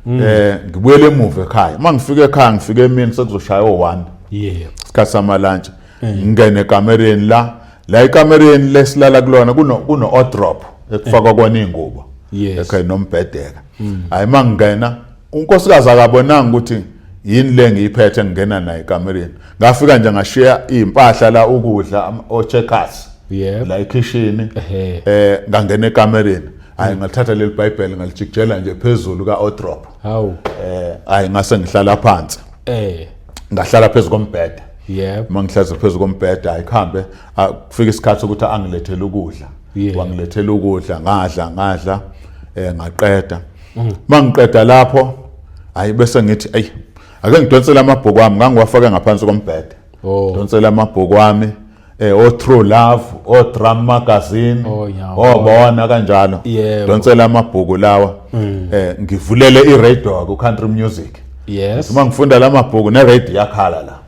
ngibuyele emuva ekhaya. Mangifika ekhaya ngifike emini sekuzoshaya o1. Yebo. Isikhathi sama lunch. Ngingene ekamereni la ekamereni lesilala kulona kuno wardrobe ekufakwa kona ingubo. Yes. Ekhaya nombhedeka. Hayi mangingena unkosikazi akabonanga ukuthi yini le ngiyiphethe ngingena naye ekamereni. Ngafika nje ngashiya impahla la ukudla o-checkers. Yebo. La ekitchen. Ngangena ekamereni. Hayi ngathatha leli Bible ngalijikijela nje phezulu ka wardrobe. Hawu. Hayi ngase ngihlala phansi. Ngahlala phezulu kombhede. Yebo. Mangihlaza phezulu kombhede hayi kuhambe kufika isikhathi sokuthi angilethele ukudla. Wangilethela ukudla ngadla ngaqeda. Mangiqeda lapho hayi bese ngithi ey ake ngidonsele amabhuku ami ngangiwafake ngaphansi kombhede. Oh. Ngidonsele amabhuku ami. O True Love, o Drum Magazine, Oh, ngiyabona. obona kanjalo. Donsela amabhuku lawa. Ngivulele i-radio ku country music. Uma ngifunda lamabhuku ne-radio yakhala la.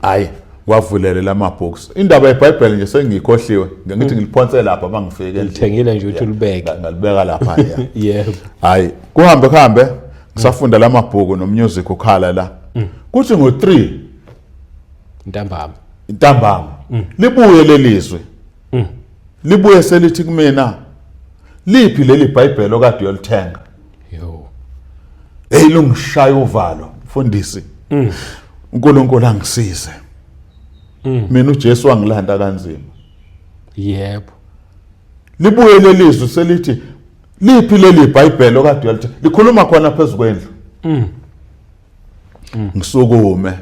Hayi, wavulele lamabhuku. Indaba yeBhayibheli nje sengiyikhohliwe. Ngithi ngiliphonse lapha mangifike endlini. Lithengile nje ukuthi ulibeke. Ngalibeka lapha ya. Hayi, kuhambe kuhambe ngisafunda lamabhuku nomusic ukhala la. Kuthi ngo3 Ntambama. Ntambama libuye lelizwe. Libuye selithi kumina, liphi leli Bhayibheli okade uyolithenga? Yo. Hey, lungishaya uvalo mfundisi. uNkulunkulu angisize. Mina uJesu wangilanda kanzima. Libuye lelizwe selithi liphi leli Bhayibheli okade uyolithenga? Likhuluma khona phezulu kwendlu. Ngisukume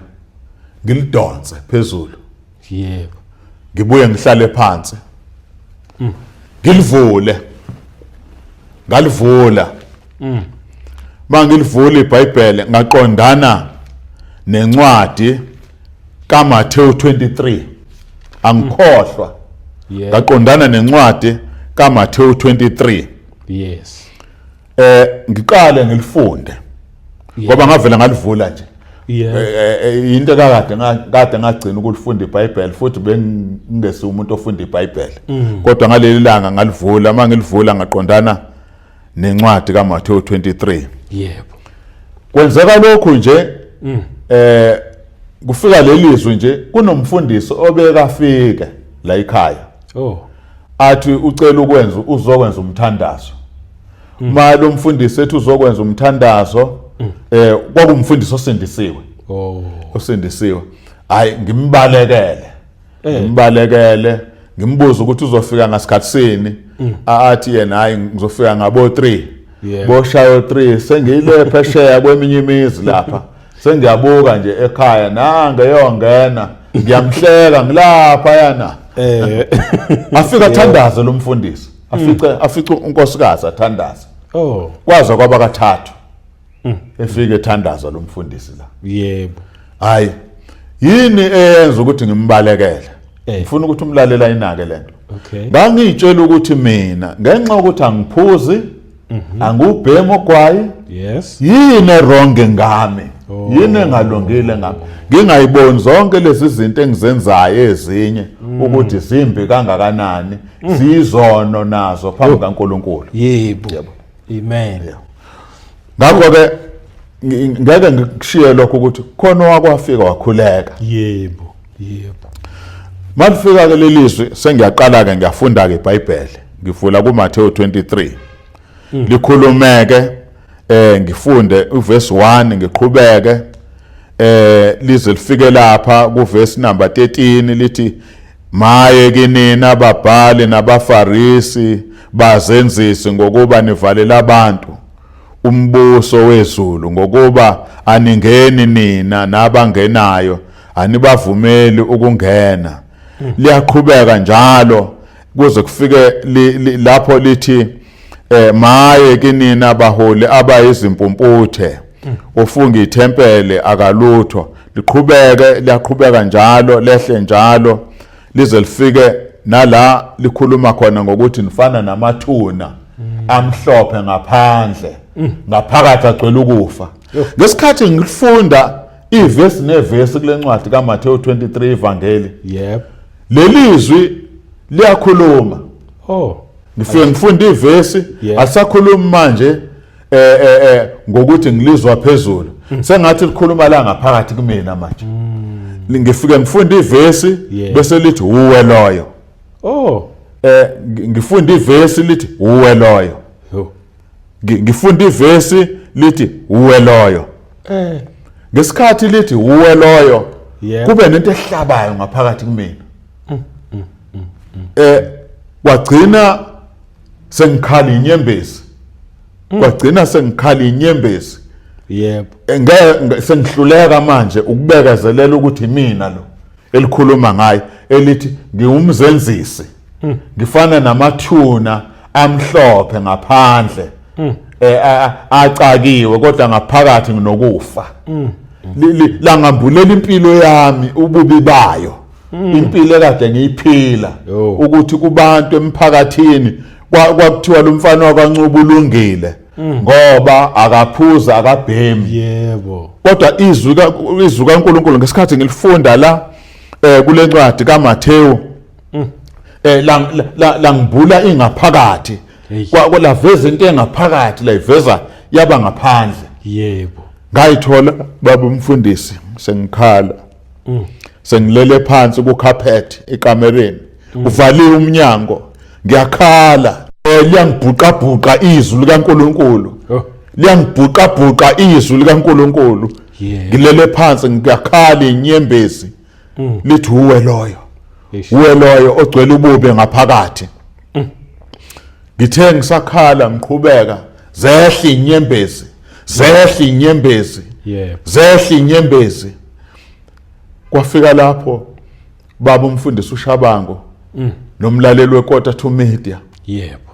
ngilidonse phezulu. Ngibuye ngihlale phansi. Ngilivule. Ngalivula. Mangilivula iBhayibheli ngaqondana nencwadi kaMathewu 23. Angikhohlwa. Ngaqondana nencwadi kaMathewu 23. Ngiqale ngilifunde. Ngoba ngavela ngalivula nje. Into ekade kade ngagcina ukulifunda iBhayibheli futhi bengingesi umuntu ofunda iBhayibheli. Kodwa ngaleli langa ngalivula, mangilivula ngaqondana nencwadi kaMathewu 23. Kwenzeka lokhu nje, kufika lelizwi nje, kunomfundisi obekafika la ekhaya. Athi ucela ukwenza, uzokwenza umthandazo. Ma lo mfundisi ethi uzokwenza umthandazo, kwakumfundisi osindisiwe. Osindisiwe. Hayi, ngimbalekele. Ngimbalekele, ngimbuza ukuthi uzofika ngasikhathi sini. Athi yena hayi ngizofika ngabo 3. Boshayo 3 sengiyile phesheya kweminye imizi lapha. Sengiyabuka nje ekhaya nange yongena, ngiyamhleka ngilapha yana. Afika athandaze lo mfundisi. Afice unkosikazi athandaze. Kwaza kwaba kathathu. Efike ethandaza lo mfundisi la. Hayi, yini eyenza ukuthi ngimbalekele? Ngifuna ukuthi umlalela inake lento. Ngangitshela ukuthi mina ngenxa yokuthi angiphuzi, angubhemi ogwayi, yini wrong ngami? Yini engalungile ngami? Ngingayiboni zonke lezi zinto engizenzayo ezinye ukuthi zimbi kangakanani, zizono nazo phambi kaNkuluNkulu. Amen. Ngakho ke ngeke ngikushiye lokho ukuthi khona owakwafika wakhuleka. Malifika ke lelizwi sengiyaqala ke ngiyafunda ke iBhayibheli. Ngivula kuMathewu 23. Likhulumeke ngifunde uverse 1 ngiqhubeke lize lifike lapha kuverse number 13 lithi maye kinina ababhali nabafarisi bazenzisi ngokuba nivalela abantu umbuso wezulu, ngokuba aningeni nina nabangenayo anibavumeli ukungena. Liyaqhubeka njalo kuze kufike lapho lithi maye kinina abaholi abayizimpumputhe, ufunga ithempele akalutho. Liqhubeke, liyaqhubeka njalo, lehle njalo lize lifike nala likhuluma khona ngokuthi nifana namathuna amhlophe ngaphandle, ngaphakathi agcwele ukufa. Ngesikhathi ngifunda ivesi nevesi kule ncwadi kaMathewu 23 ivangeli, lelizwi liyakhuluma. Ngifike ngifunda ivesi, asakhulumi manje ngokuthi ngilizwa phezulu, sengathi likhuluma la ngaphakathi kumina manje. Ngifike ngifunda ivesi, bese lithi uwe loyo. Ngifunda ivesi lithi uwe loyo. Ngifunda ivesi lithi uwe loyo. Ngesikhathi lithi uwe loyo, kube nento ehlabayo ngaphakathi kumina. Kwagcina sengikhala inyembezi. Kwagcina sengikhala inyembezi. Sengihluleka manje ukubekezelela ukuthi mina lo elikhuluma ngaye elithi ngiwumzenzisi. Ngifana namathuna amhlophe ngaphandle. Acakiwe kodwa ngaphakathi nginokufa. Langambulela impilo yami ububi bayo. Impilo ekade ngiyiphila ukuthi kubantu emphakathini kwakuthiwa lo mfana wakwaNcube ulungile ngoba akaphuza akabhemi. Yebo. Kodwa izwi izwi kaNkulunkulu ngesikhathi ngilifunda la kule ncwadi kaMathewu langibula ingaphakathi, kwalaveza into engaphakathi, layiveza yaba ngaphandle. Yebo. Ngayithola baba umfundisi sengikhala. Sengilele phansi ku carpet ekamereni. Uvaliwe umnyango. Ngiyakhala. Liyangibhuqabhuqa izwi likaNkuluNkulu. Liyangibhuqabhuqa izwi likaNkuluNkulu. Ngilele phansi ngiyakhala inyembezi. Lithi uwe loyo. Uwe loyo ogcwele ububi ngaphakathi. Ngithe ngisakhala ngiqhubeka zehla inyembezi, zehla inyembezi. Zehla inyembezi. Kwafika lapho baba umfundisi uShabango nomlaleli weKota to Media. Yebo.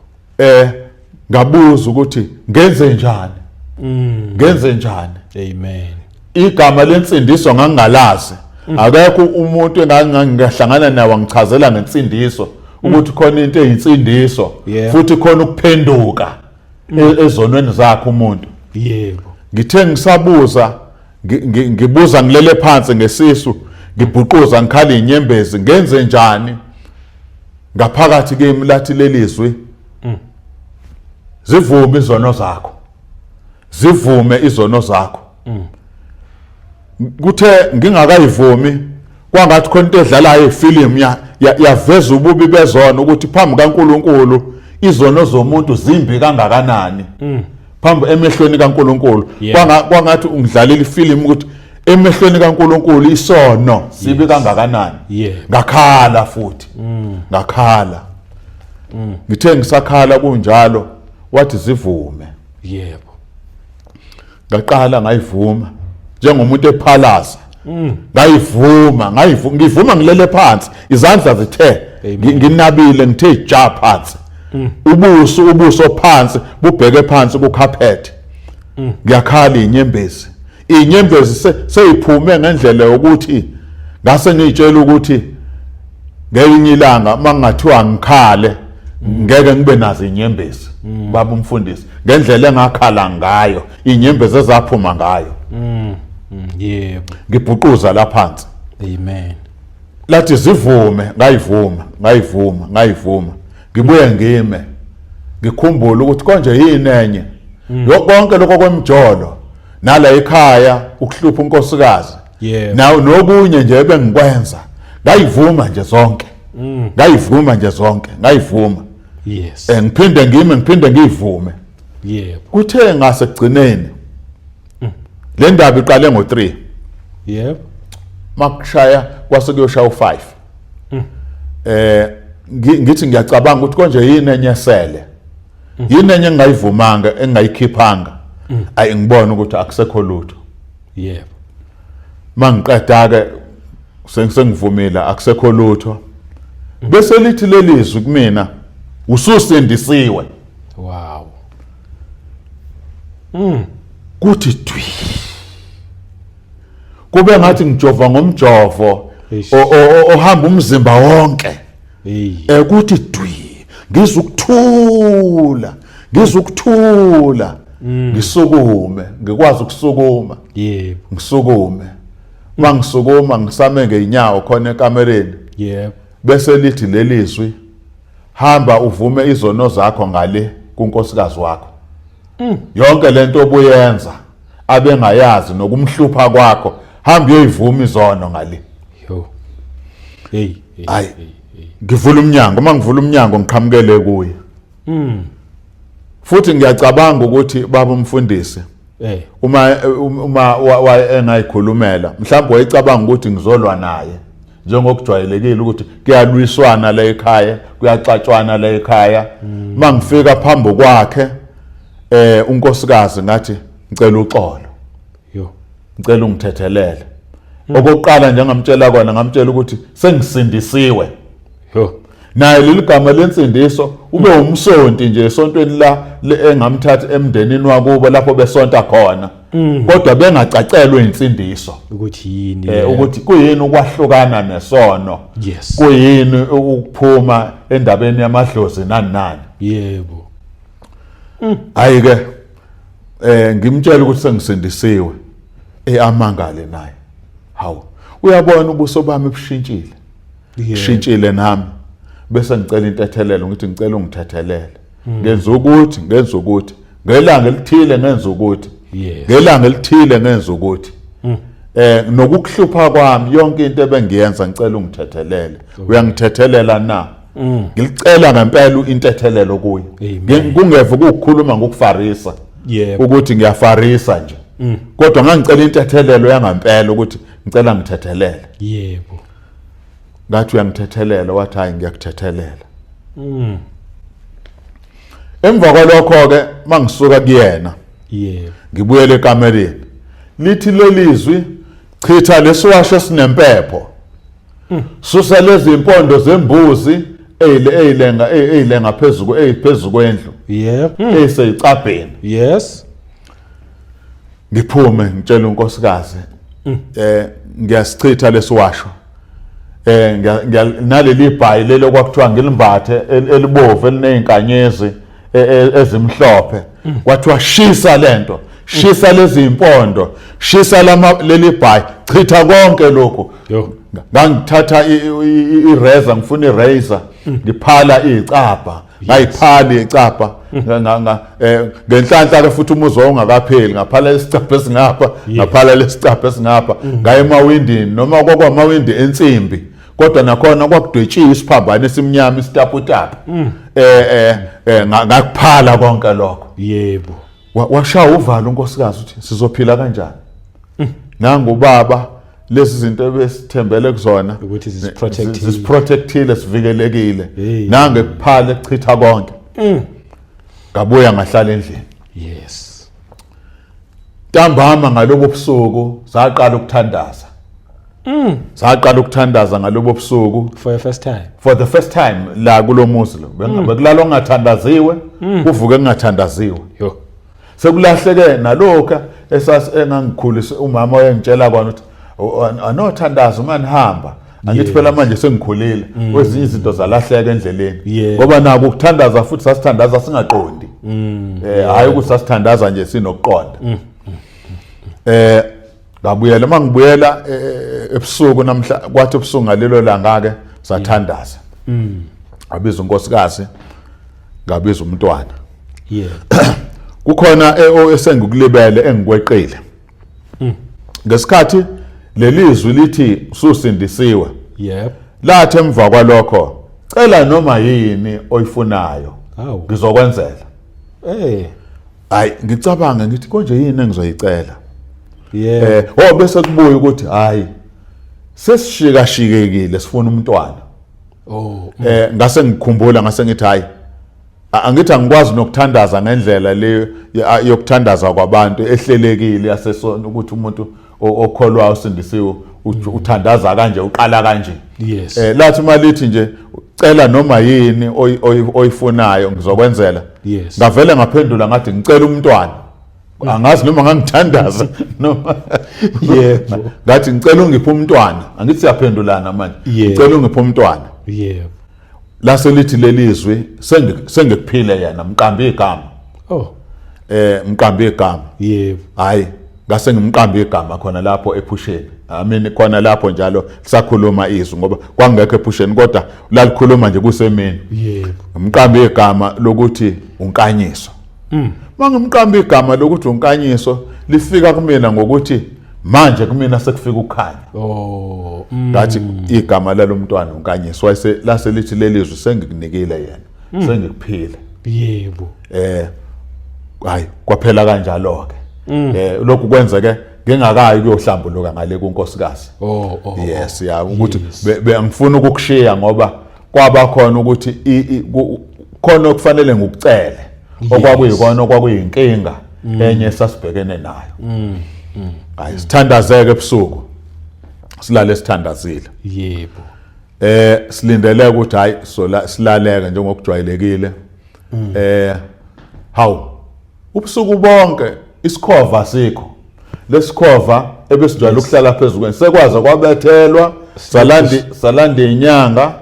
Ngabuza ukuthi ngenze njani? Ngenze njani? Amen. Igama lensindiso ngangingalazi. Akekho umuntu engangingahlangana naye wangichazela ngensindiso ukuthi khona into eyinsindiso futhi khona ukuphenduka ezonweni zakhe umuntu. Yebo. Ngithe ngisabuza ngibuza ngilele phansi ngesisu ngibhuquza ngikhala inyembezi ngenze njani? Ngaphakathi kimi lathi lelizwi zivume izono zakho, zivume izono zakho. Kuthe ngingakayivumi kwangathi khona into edlalayo efilimu yaveza ububi bezono ukuthi phambi kaNkuluNkulu izono zomuntu zimbi kangakanani. Phambi emehlweni kaNkuluNkulu kwangathi ungidlalela ifilimu ukuthi emehlweni kaNkuluNkulu isono sibi kangakanani. Ngakhala futhi. Ngakhala. Ngithe ngisakhala kunjalo wathi zivume. Yebo. Ngaqala ngayivuma njengomuntu ephalaza. Ngayivuma, ngivuma ngilele phansi, izandla zithe nginabile ngithe ja phansi. Ubuso phansi bubheke phansi ku carpet. Ngiyakhala inyembezi. Inyembezi seyiphume ngendlela yokuthi ngase ngiyitshela ukuthi ngelinye ilanga mangathiwa ngikhale ngeke ngibe nazo inyembezi baba umfundisi ngendlela engakhala ngayo inyembezi ezaphuma ngayo. Yebo. Ngibhuquza la phansi. Amen. Lathi zivume, ngayivuma, ngayivuma, ngayivuma. Ngibuye ngime ngikhumbule ukuthi konje yini enye. Konke lokho kwemjolo nala ekhaya ukuhlupha unkosikazi. Nawo nokunye nje ebengikwenza ngayivuma nje zonke. Ngayivuma nje zonke, ngayivuma. Yes. Ngiphinde ngime ngiphinde ngiyivume. Yebo. Kuthe ngasekugcineni le ndaba iqale ngo3. Yebo. Makushaya kwase kuyoshaya u5. Ngithi ngiyacabanga ukuthi konje yini enyesele. Yini enye engayivumanga engayikhiphanga. Ayi ngibona ukuthi akusekho lutho. Yebo. Mangiqeda ke sengivumile akusekho lutho. Bese lithi lelizwi kumina ususindisiwe. Wow. Kuthi dwi. Kube ngathi ngijova ngomjovo ohamba umzimba wonke. Kuthi dwi ngizukuthula, ngizukuthula. Ngisukume, ngikwazi ukusukuma. Yebo. Ngisukume. Mangisukuma ngisame ngeenyawo khona ekamereni. Yebo. Bese lithi lelizwi hamba uvume izono zakho ngale kunkosikazi wakho. Yonke lento obuyenza abengayazi nokumhlupha kwakho, hamba uyoyivuma izono ngale. Yo. Hey. Hayi. Ngivula umnyango, uma ngivula umnyango ngiqhamukele kuye. Futhi ngiyacabanga ukuthi baba umfundisi uma engayikhulumela mhlawumbe wayecabanga ukuthi ngizolwa naye njengokujwayelekile ukuthi kuyalwiswana la ekhaya, kuyaxatshwana la ekhaya. Mangifika phambi kwakhe unkosikazi ngathi ngicela uxolo. Yo. Ngicela ungithethelele. Okokuqala nje ngamtshela kona, ngamtshela ukuthi sengisindisiwe. Yo. Naye leli gama lensindiso ube umsonti nje esontweni la engamthatha emndenini wakubo lapho besonta khona. Kodwa bengacacelwe insindiso ukuthi yini, ukuthi kuyini ukwahlukana nesono, kuyini ukuphuma endabeni yamadlozi nani nani. Yebo. Hayi ke, ngimtshela ukuthi sengisindisiwe, amangale naye. Hawu, uyabona ubuso bami bushintshile. Shintshile nami. Bese ngicela intethelelo, ngithi ngicela ungithethelele. Ngenza ukuthi, ngenza ukuthi, ngelanga elithile ngenza ukuthi. Ngelanga elithile ngenza ukuthi. Nokukuhlupha kwami yonke into ebengiyenza ngicela ungithethelele. Uyangithethelela na? Ngicela ngempela intethelelo kuye. Kungeve ukukhuluma ngokufarisa. Ukuthi ngiyafarisa nje. Kodwa ngangicela intethelelo yangempela ukuthi ngicela ngithethelele. Yebo. Ngathi uyangithethelela, wathi hayi ngiyakuthethelela. Emva kwalokho ke mangisuka kuyena. Yebo. Ngibuyele ekamereni. Lithi lelizwi chitha lesiwasho esinempepho. Susa lezi impondo zembuzi eyilenga eyilenga phezulu eyiphezulu kwendlu. Yebo. Eyisecabheni. Yes. Ngiphume ngitshela unkosikazi ngiyasichitha lesiwasho. Naleli bhayi lelo kwakuthiwa ngilimbathe elibovu elinezinkanyezi ezimhlophe. Kwathiwa shisa lento, shisa lezi impondo, shisa leli bhayi, chitha konke lokhu. Ngangithatha i-razor, ngifuna i-razor, ngiphala icapha, ngayiphala icapha ngenhlanhla ke futhi umuzi wawungakapheli, ngaphala isicapha esingapha, ngaphala lesicapha esingapha, ngaye emawindini, noma kwakwamawindi ensimbi, kodwa nakhona kwakudwetshiwe isiphambano esimnyama isitaputapu. Ngakuphala konke lokho. Yebo. Washaya uvalo unkosikazi uthi sizophila kanjani? Nangu baba lezi zinto ebesithembele kuzona ukuthi zisiprotectile, zisiprotectile, sivikelekile. Nange kuphala ekuchitha konke. Ngabuya ngahlala endlini. Yes. Ntambama ngalobo busuku saqala ukuthandaza. Saqala ukuthandaza ngalobo busuku for the first time. For the first time la kulomuzi lo. Bekulala ongathandaziwe, kuvuke kungathandaziwe. Yo. Sekulahleke nalokho engangikhulisa umama wayengitshela kona ukuthi anothandaza uma nihamba. Angithi phela manje sengikhulile, kwezinye izinto zalahleka endleleni. Ngoba nako ukuthandaza futhi sasithandaza singaqondi. Hayi ukuthi sasithandaza nje sinokuqonda. Ngabuyela, mangibuyela ebusuku namhla, kwathi ebusuku ngalelo langa ke sathandaza. Ngabiza unkosikazi, ngabiza umntwana. Kukhona esengikulibele engikweqile. Ngesikhathi lelizwi lithi ususindisiwe. Yep. Lathi emva kwalokho cela noma yini oyifunayo. Ngizokwenzela. Hayi ngicabanga ngithi konje yini engizoyicela? Yeah. Bese kubuya ukuthi hayi sesishikashikekile sifuna umntwana. Ngase ngikhumbula ngase ngithi hayi angithi angikwazi nokuthandaza ngendlela le yokuthandaza kwabantu ehlelekile yasesona ukuthi umuntu okholwayo usindisiwe uthandaza kanje uqala kanje. Yes. Lathi malithi nje cela noma yini oyifunayo ngizokwenzela. Yes. Ngavele ngaphendula ngathi ngicela umntwana. Angazi noma ngangithandaza noma yebo. Ngathi ngicela ungiphe umntwana. Angithi siyaphendulana manje. Ngicela ungiphe umntwana. Yebo. Lase lithi lelizwi sengikuphile yena mqambi igama. Oh. Mqambi igama. Yebo. Hayi ngase ngimqambi igama khona lapho ephusheni. I mean khona lapho njalo sakhuluma izwi ngoba kwangekho ephusheni kodwa lalikhuluma nje kusemini. Yebo. Ngimqambi igama lokuthi uNkanyiso. Mangimqambi igama lokuthi uNkanyiso lifika kumina ngokuthi manje kumina sekufika ukukhanya. Oh. Ngathi igama lalomntwana uNkanyiso wayese lase lithi lelizwi sengikunikile yena. Sengikuphile. Yebo. Hayi kwaphela kanjalo ke. Lokhu kwenzeke ngingakayi kuyohlambuluka ngale kunkosikazi. Yes, ya ukuthi bengifuna ukukushiya ngoba kwaba khona ukuthi khona okufanele ngikucele okwakuyikona okwakuyinkinga enye sasibhekene nayo. Hayi sithandazeke ebusuku. Silale sithandazile. Yebo. Silindele ukuthi hayi sola silaleke njengokujwayelekile. Hawu, ubusuku bonke isikhova sikho. Lesikhova ebesijwayele ukuhlala phezulu kweni sekwaze kwabethelwa, salandi inyanga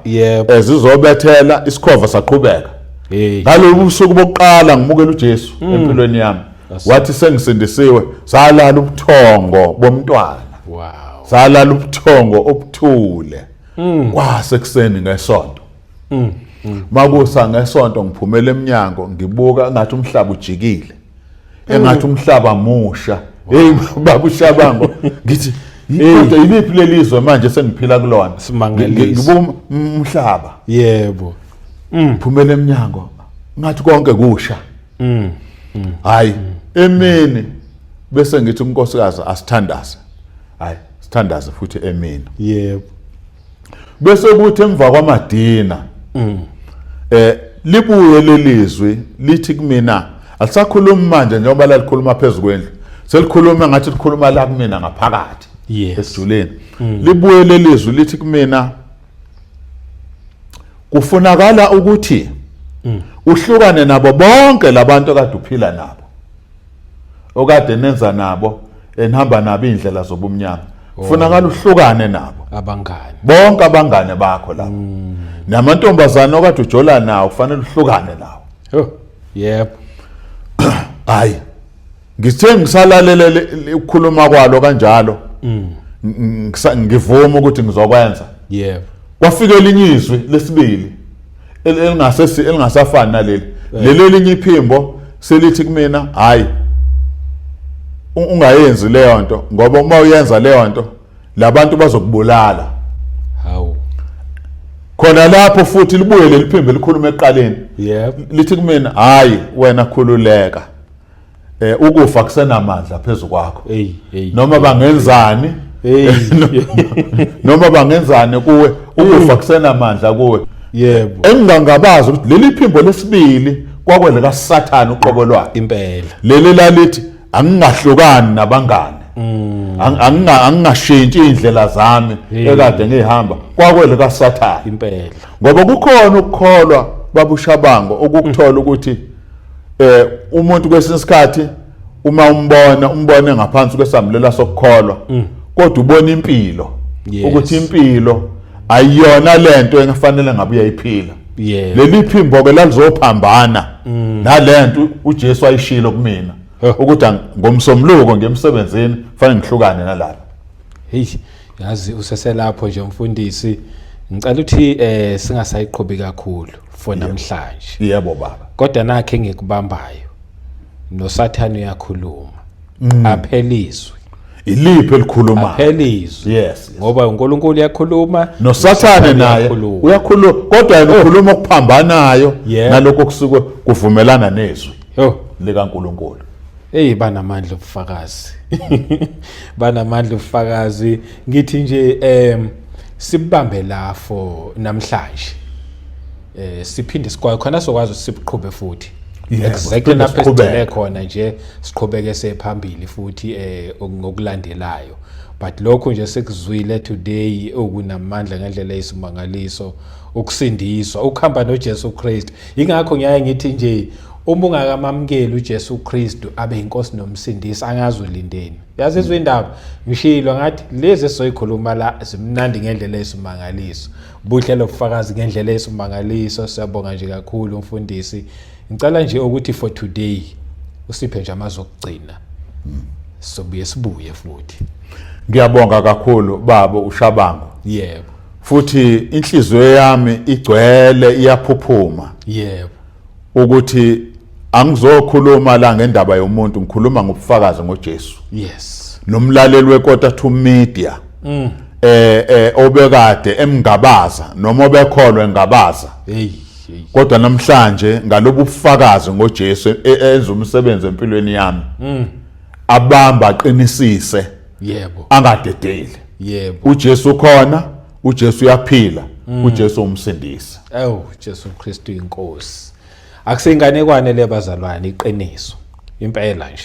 ezizobethela isikhova saqhubeka. Ngalobu busuku bokuqala ngimukela uJesu empilweni yami. Wathi sengisindisiwe, salala ubuthongo bomntwana. Wow. Salala ubuthongo obuthule. Kwasekuseni ngesonto. Makusa ngesonto ngiphumela eminyango ngibuka ngathi umhlaba ujikile. Engathi umhlaba musha. Hey baba uShabango, ngithi kodwa yiliphi lelizwe manje sengiphila kulona? Simangaliso. Ngibuka umhlaba. Yebo. Phumela eminyango ngathi konke kusha. Hayi, emini bese ngithi unkosikazi asithandaze. Hayi, sithandaze futhi emini. Yebo. Bese kuthi emva kwamadina libuye lelizwi lithi kumina, alisakhulumi manje njengoba lalikhuluma phezulu kwendlu, selikhuluma ngathi likhuluma la kumina ngaphakathi esijuleni. Libuye lelizwi lithi kumina, kufunakala ukuthi uhlukane nabo bonke labantu okade uphila nabo, okade nenza nabo, enihamba nabo indlela zobumnyama. Kufunakala uhlukane nabo abangane, bonke abangane bakho lapho. Namantombazana okade ujola nawo kufanele uhlukane nawo. Oh, yebo. Hayi, ngithe ngisalalele ukukhuluma kwalo kanjalo, ngivuma ukuthi ngizokwenza. Yebo. Kwafika elinye izwi lesibili elingasafani naleli. Leli elinye iphimbo selithi kumina, hayi, ungayenzi leyo nto, ngoba uma uyenza leyo nto labantu bazokubulala. Hawu. Khona lapho futhi libuye leli phimbo elikhuluma ekuqaleni. Yebo. Lithi kumina, hayi wena khululeka. Ukufa kusenamandla phezulu kwakho. Hey, hey. Noma bangenzani? Hey. Noma bangenzani kuwe, ukufa kusenamandla kuwe. Yebo. Engingangabazi ukuthi leli phimbo lesibili kwakwele kaSathane uqobo lwakhe. Impela. Leli lalithi angingahlukani nabangane. Angingashintshi indlela zami ekade ngihamba, kwakwele kaSathane. Impela. Ngoba kukhona ukukholwa babushabango ukukuthola ukuthi umuntu kwesinye isikhathi uma umbone ngaphansi kwesambulela sokukholwa, kodwa ubona impilo, ukuthi impilo ayiyona lento engafanele ngabe uyayiphila. Leli phimbo ke lalizophambana nalento uJesu ayishilo kumina, ukuthi ngomsombuluko ngemsebenzini fanele ngihlukane nalapha. Hey, yazi useselapho nje mfundisi, ngicela ukuthi singasayiqhubi kakhulu for namhlanje. Yebo baba. Kodwa nakhe ngikubambayo, noSathane uyakhuluma. Aphelizwe. Iliphi elikhulumayo? Aphelizwe. Yes. Ngoba uNkulunkulu uyakhuluma, noSathane naye uyakhuluma, kodwa yena ukhuluma okuphambanayo nalokho kusuke kuvumelana nezwi likaNkulunkulu. Hey, banamandla ubufakazi. Banamandla ubufakazi. Ngithi nje sibambe la for namhlanje. Siphinde sikwazi khona sokwazi ukuthi siqhube futhi. Exactly lapho esigcine khona nje, siqhubeke sephambili futhi ngokulandelayo. But lokho nje sekuzwile today okunamandla ngendlela eyisimangaliso, ukusindiswa, ukuhamba noJesu Kristu. Ingakho ngiyaye ngithi nje uma ungakamamukeli uJesu Kristu abe inkosi nomsindisi, angazi ulindeni. Yazizwa indaba, ngishilo ngathi lezi esizoyikhuluma la zimnandi ngendlela eyisimangaliso. Buhle lobufakazi ngendlela eyisimangaliso. Siyabonga nje kakhulu mfundisi. Ngicela nje ukuthi for today usiphe nje amazwi okugcina. Sobuye sibuye futhi. Ngiyabonga kakhulu baba uShabango. Yebo. Futhi inhliziyo yami igcwele iyaphuphuma. Yebo. Ukuthi angizokhuluma la ngendaba yomuntu, ngikhuluma ngobufakazi ngoJesu. Yes. Nomlaleli weKota 2 Media. Obekade emngabaza noma obekholwa engabaza. Hey. Kodwa namhlanje ngalobu bufakazi ngoJesu enza umsebenzi empilweni yami. Abamba aqinisise. Yebo. Angadedeli. Yebo. uJesu ukhona, uJesu uyaphila, uJesu umsindisi. Awu, Jesu Kristu inkosi. Akusinganekwane le bazalwane, iqiniso. Impela nje.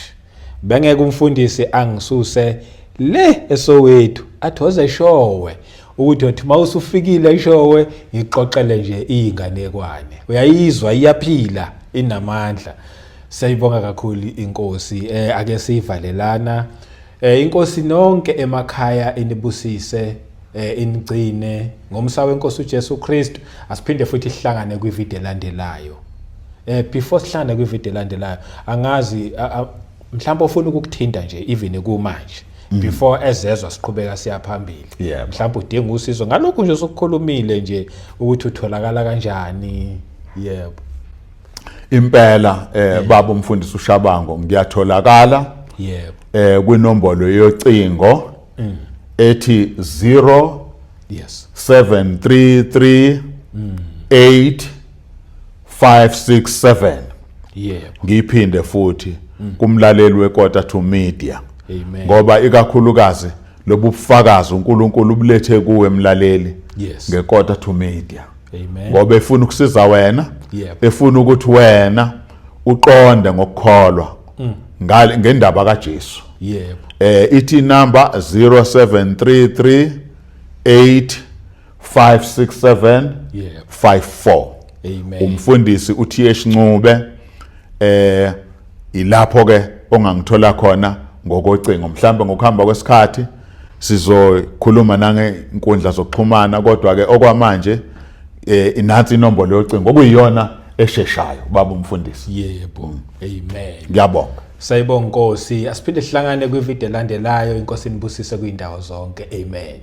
Bengeke umfundisi angisuse le eSoweto athoze showe. Ukuthi uthi mawusufikile eShowe ngixoxele nje izinganekwane. Uyayizwa iyaphila inamandla. Siyayibonga kakhulu inkosi. Eh ake siyivalelana. Eh inkosi nonke emakhaya inibusise eh inigcine ngomsa wenkosi uJesu Kristu. Asiphinde futhi sihlangane kwivideo elandelayo. Eh before sihlangane kwivideo elandelayo angazi mhlawumbe ofuna ukukuthinta nje even kumanje before ezezwa siqhubeka siya phambili. Mhlawumbe udinga usizo ngalokhu nje sokukhulumile nje ukuthi utholakala kanjani. Yebo. Impela baba umfundisi uShabango ngiyatholakala. Yebo. Kwinombolo yocingo ethi 0 Yes. 733 8 567. Yebo. Ngiphinde futhi kumlaleli weKota to Media. Amen. Ngoba ikakhulukazi lobu bufakazi uNkulunkulu ubulethe kuwe mlaleli ngeKota to Media. Amen. Ngoba efuna ukusiza wena, Yebo. efuna ukuthi wena uqonde ngokukholwa ngale ngendaba kaJesu. Yebo. Ithi number 0733 8567 Yebo. 54. Amen. Umfundisi uTH Ncube ilapho ke ongangithola khona ngokocingo. Mhlambe ngokuhamba kwesikhathi sizokhuluma nangenkundla zokuxhumana, kodwa ke okwamanje inansi inombolo yocingo okuyiyona esheshayo baba umfundisi. Yebo. Amen. Ngiyabonga. Sayibonga Nkosi. Asiphinde sihlangane kwivideo elandelayo. Inkosi inibusise kwindawo zonke. Amen.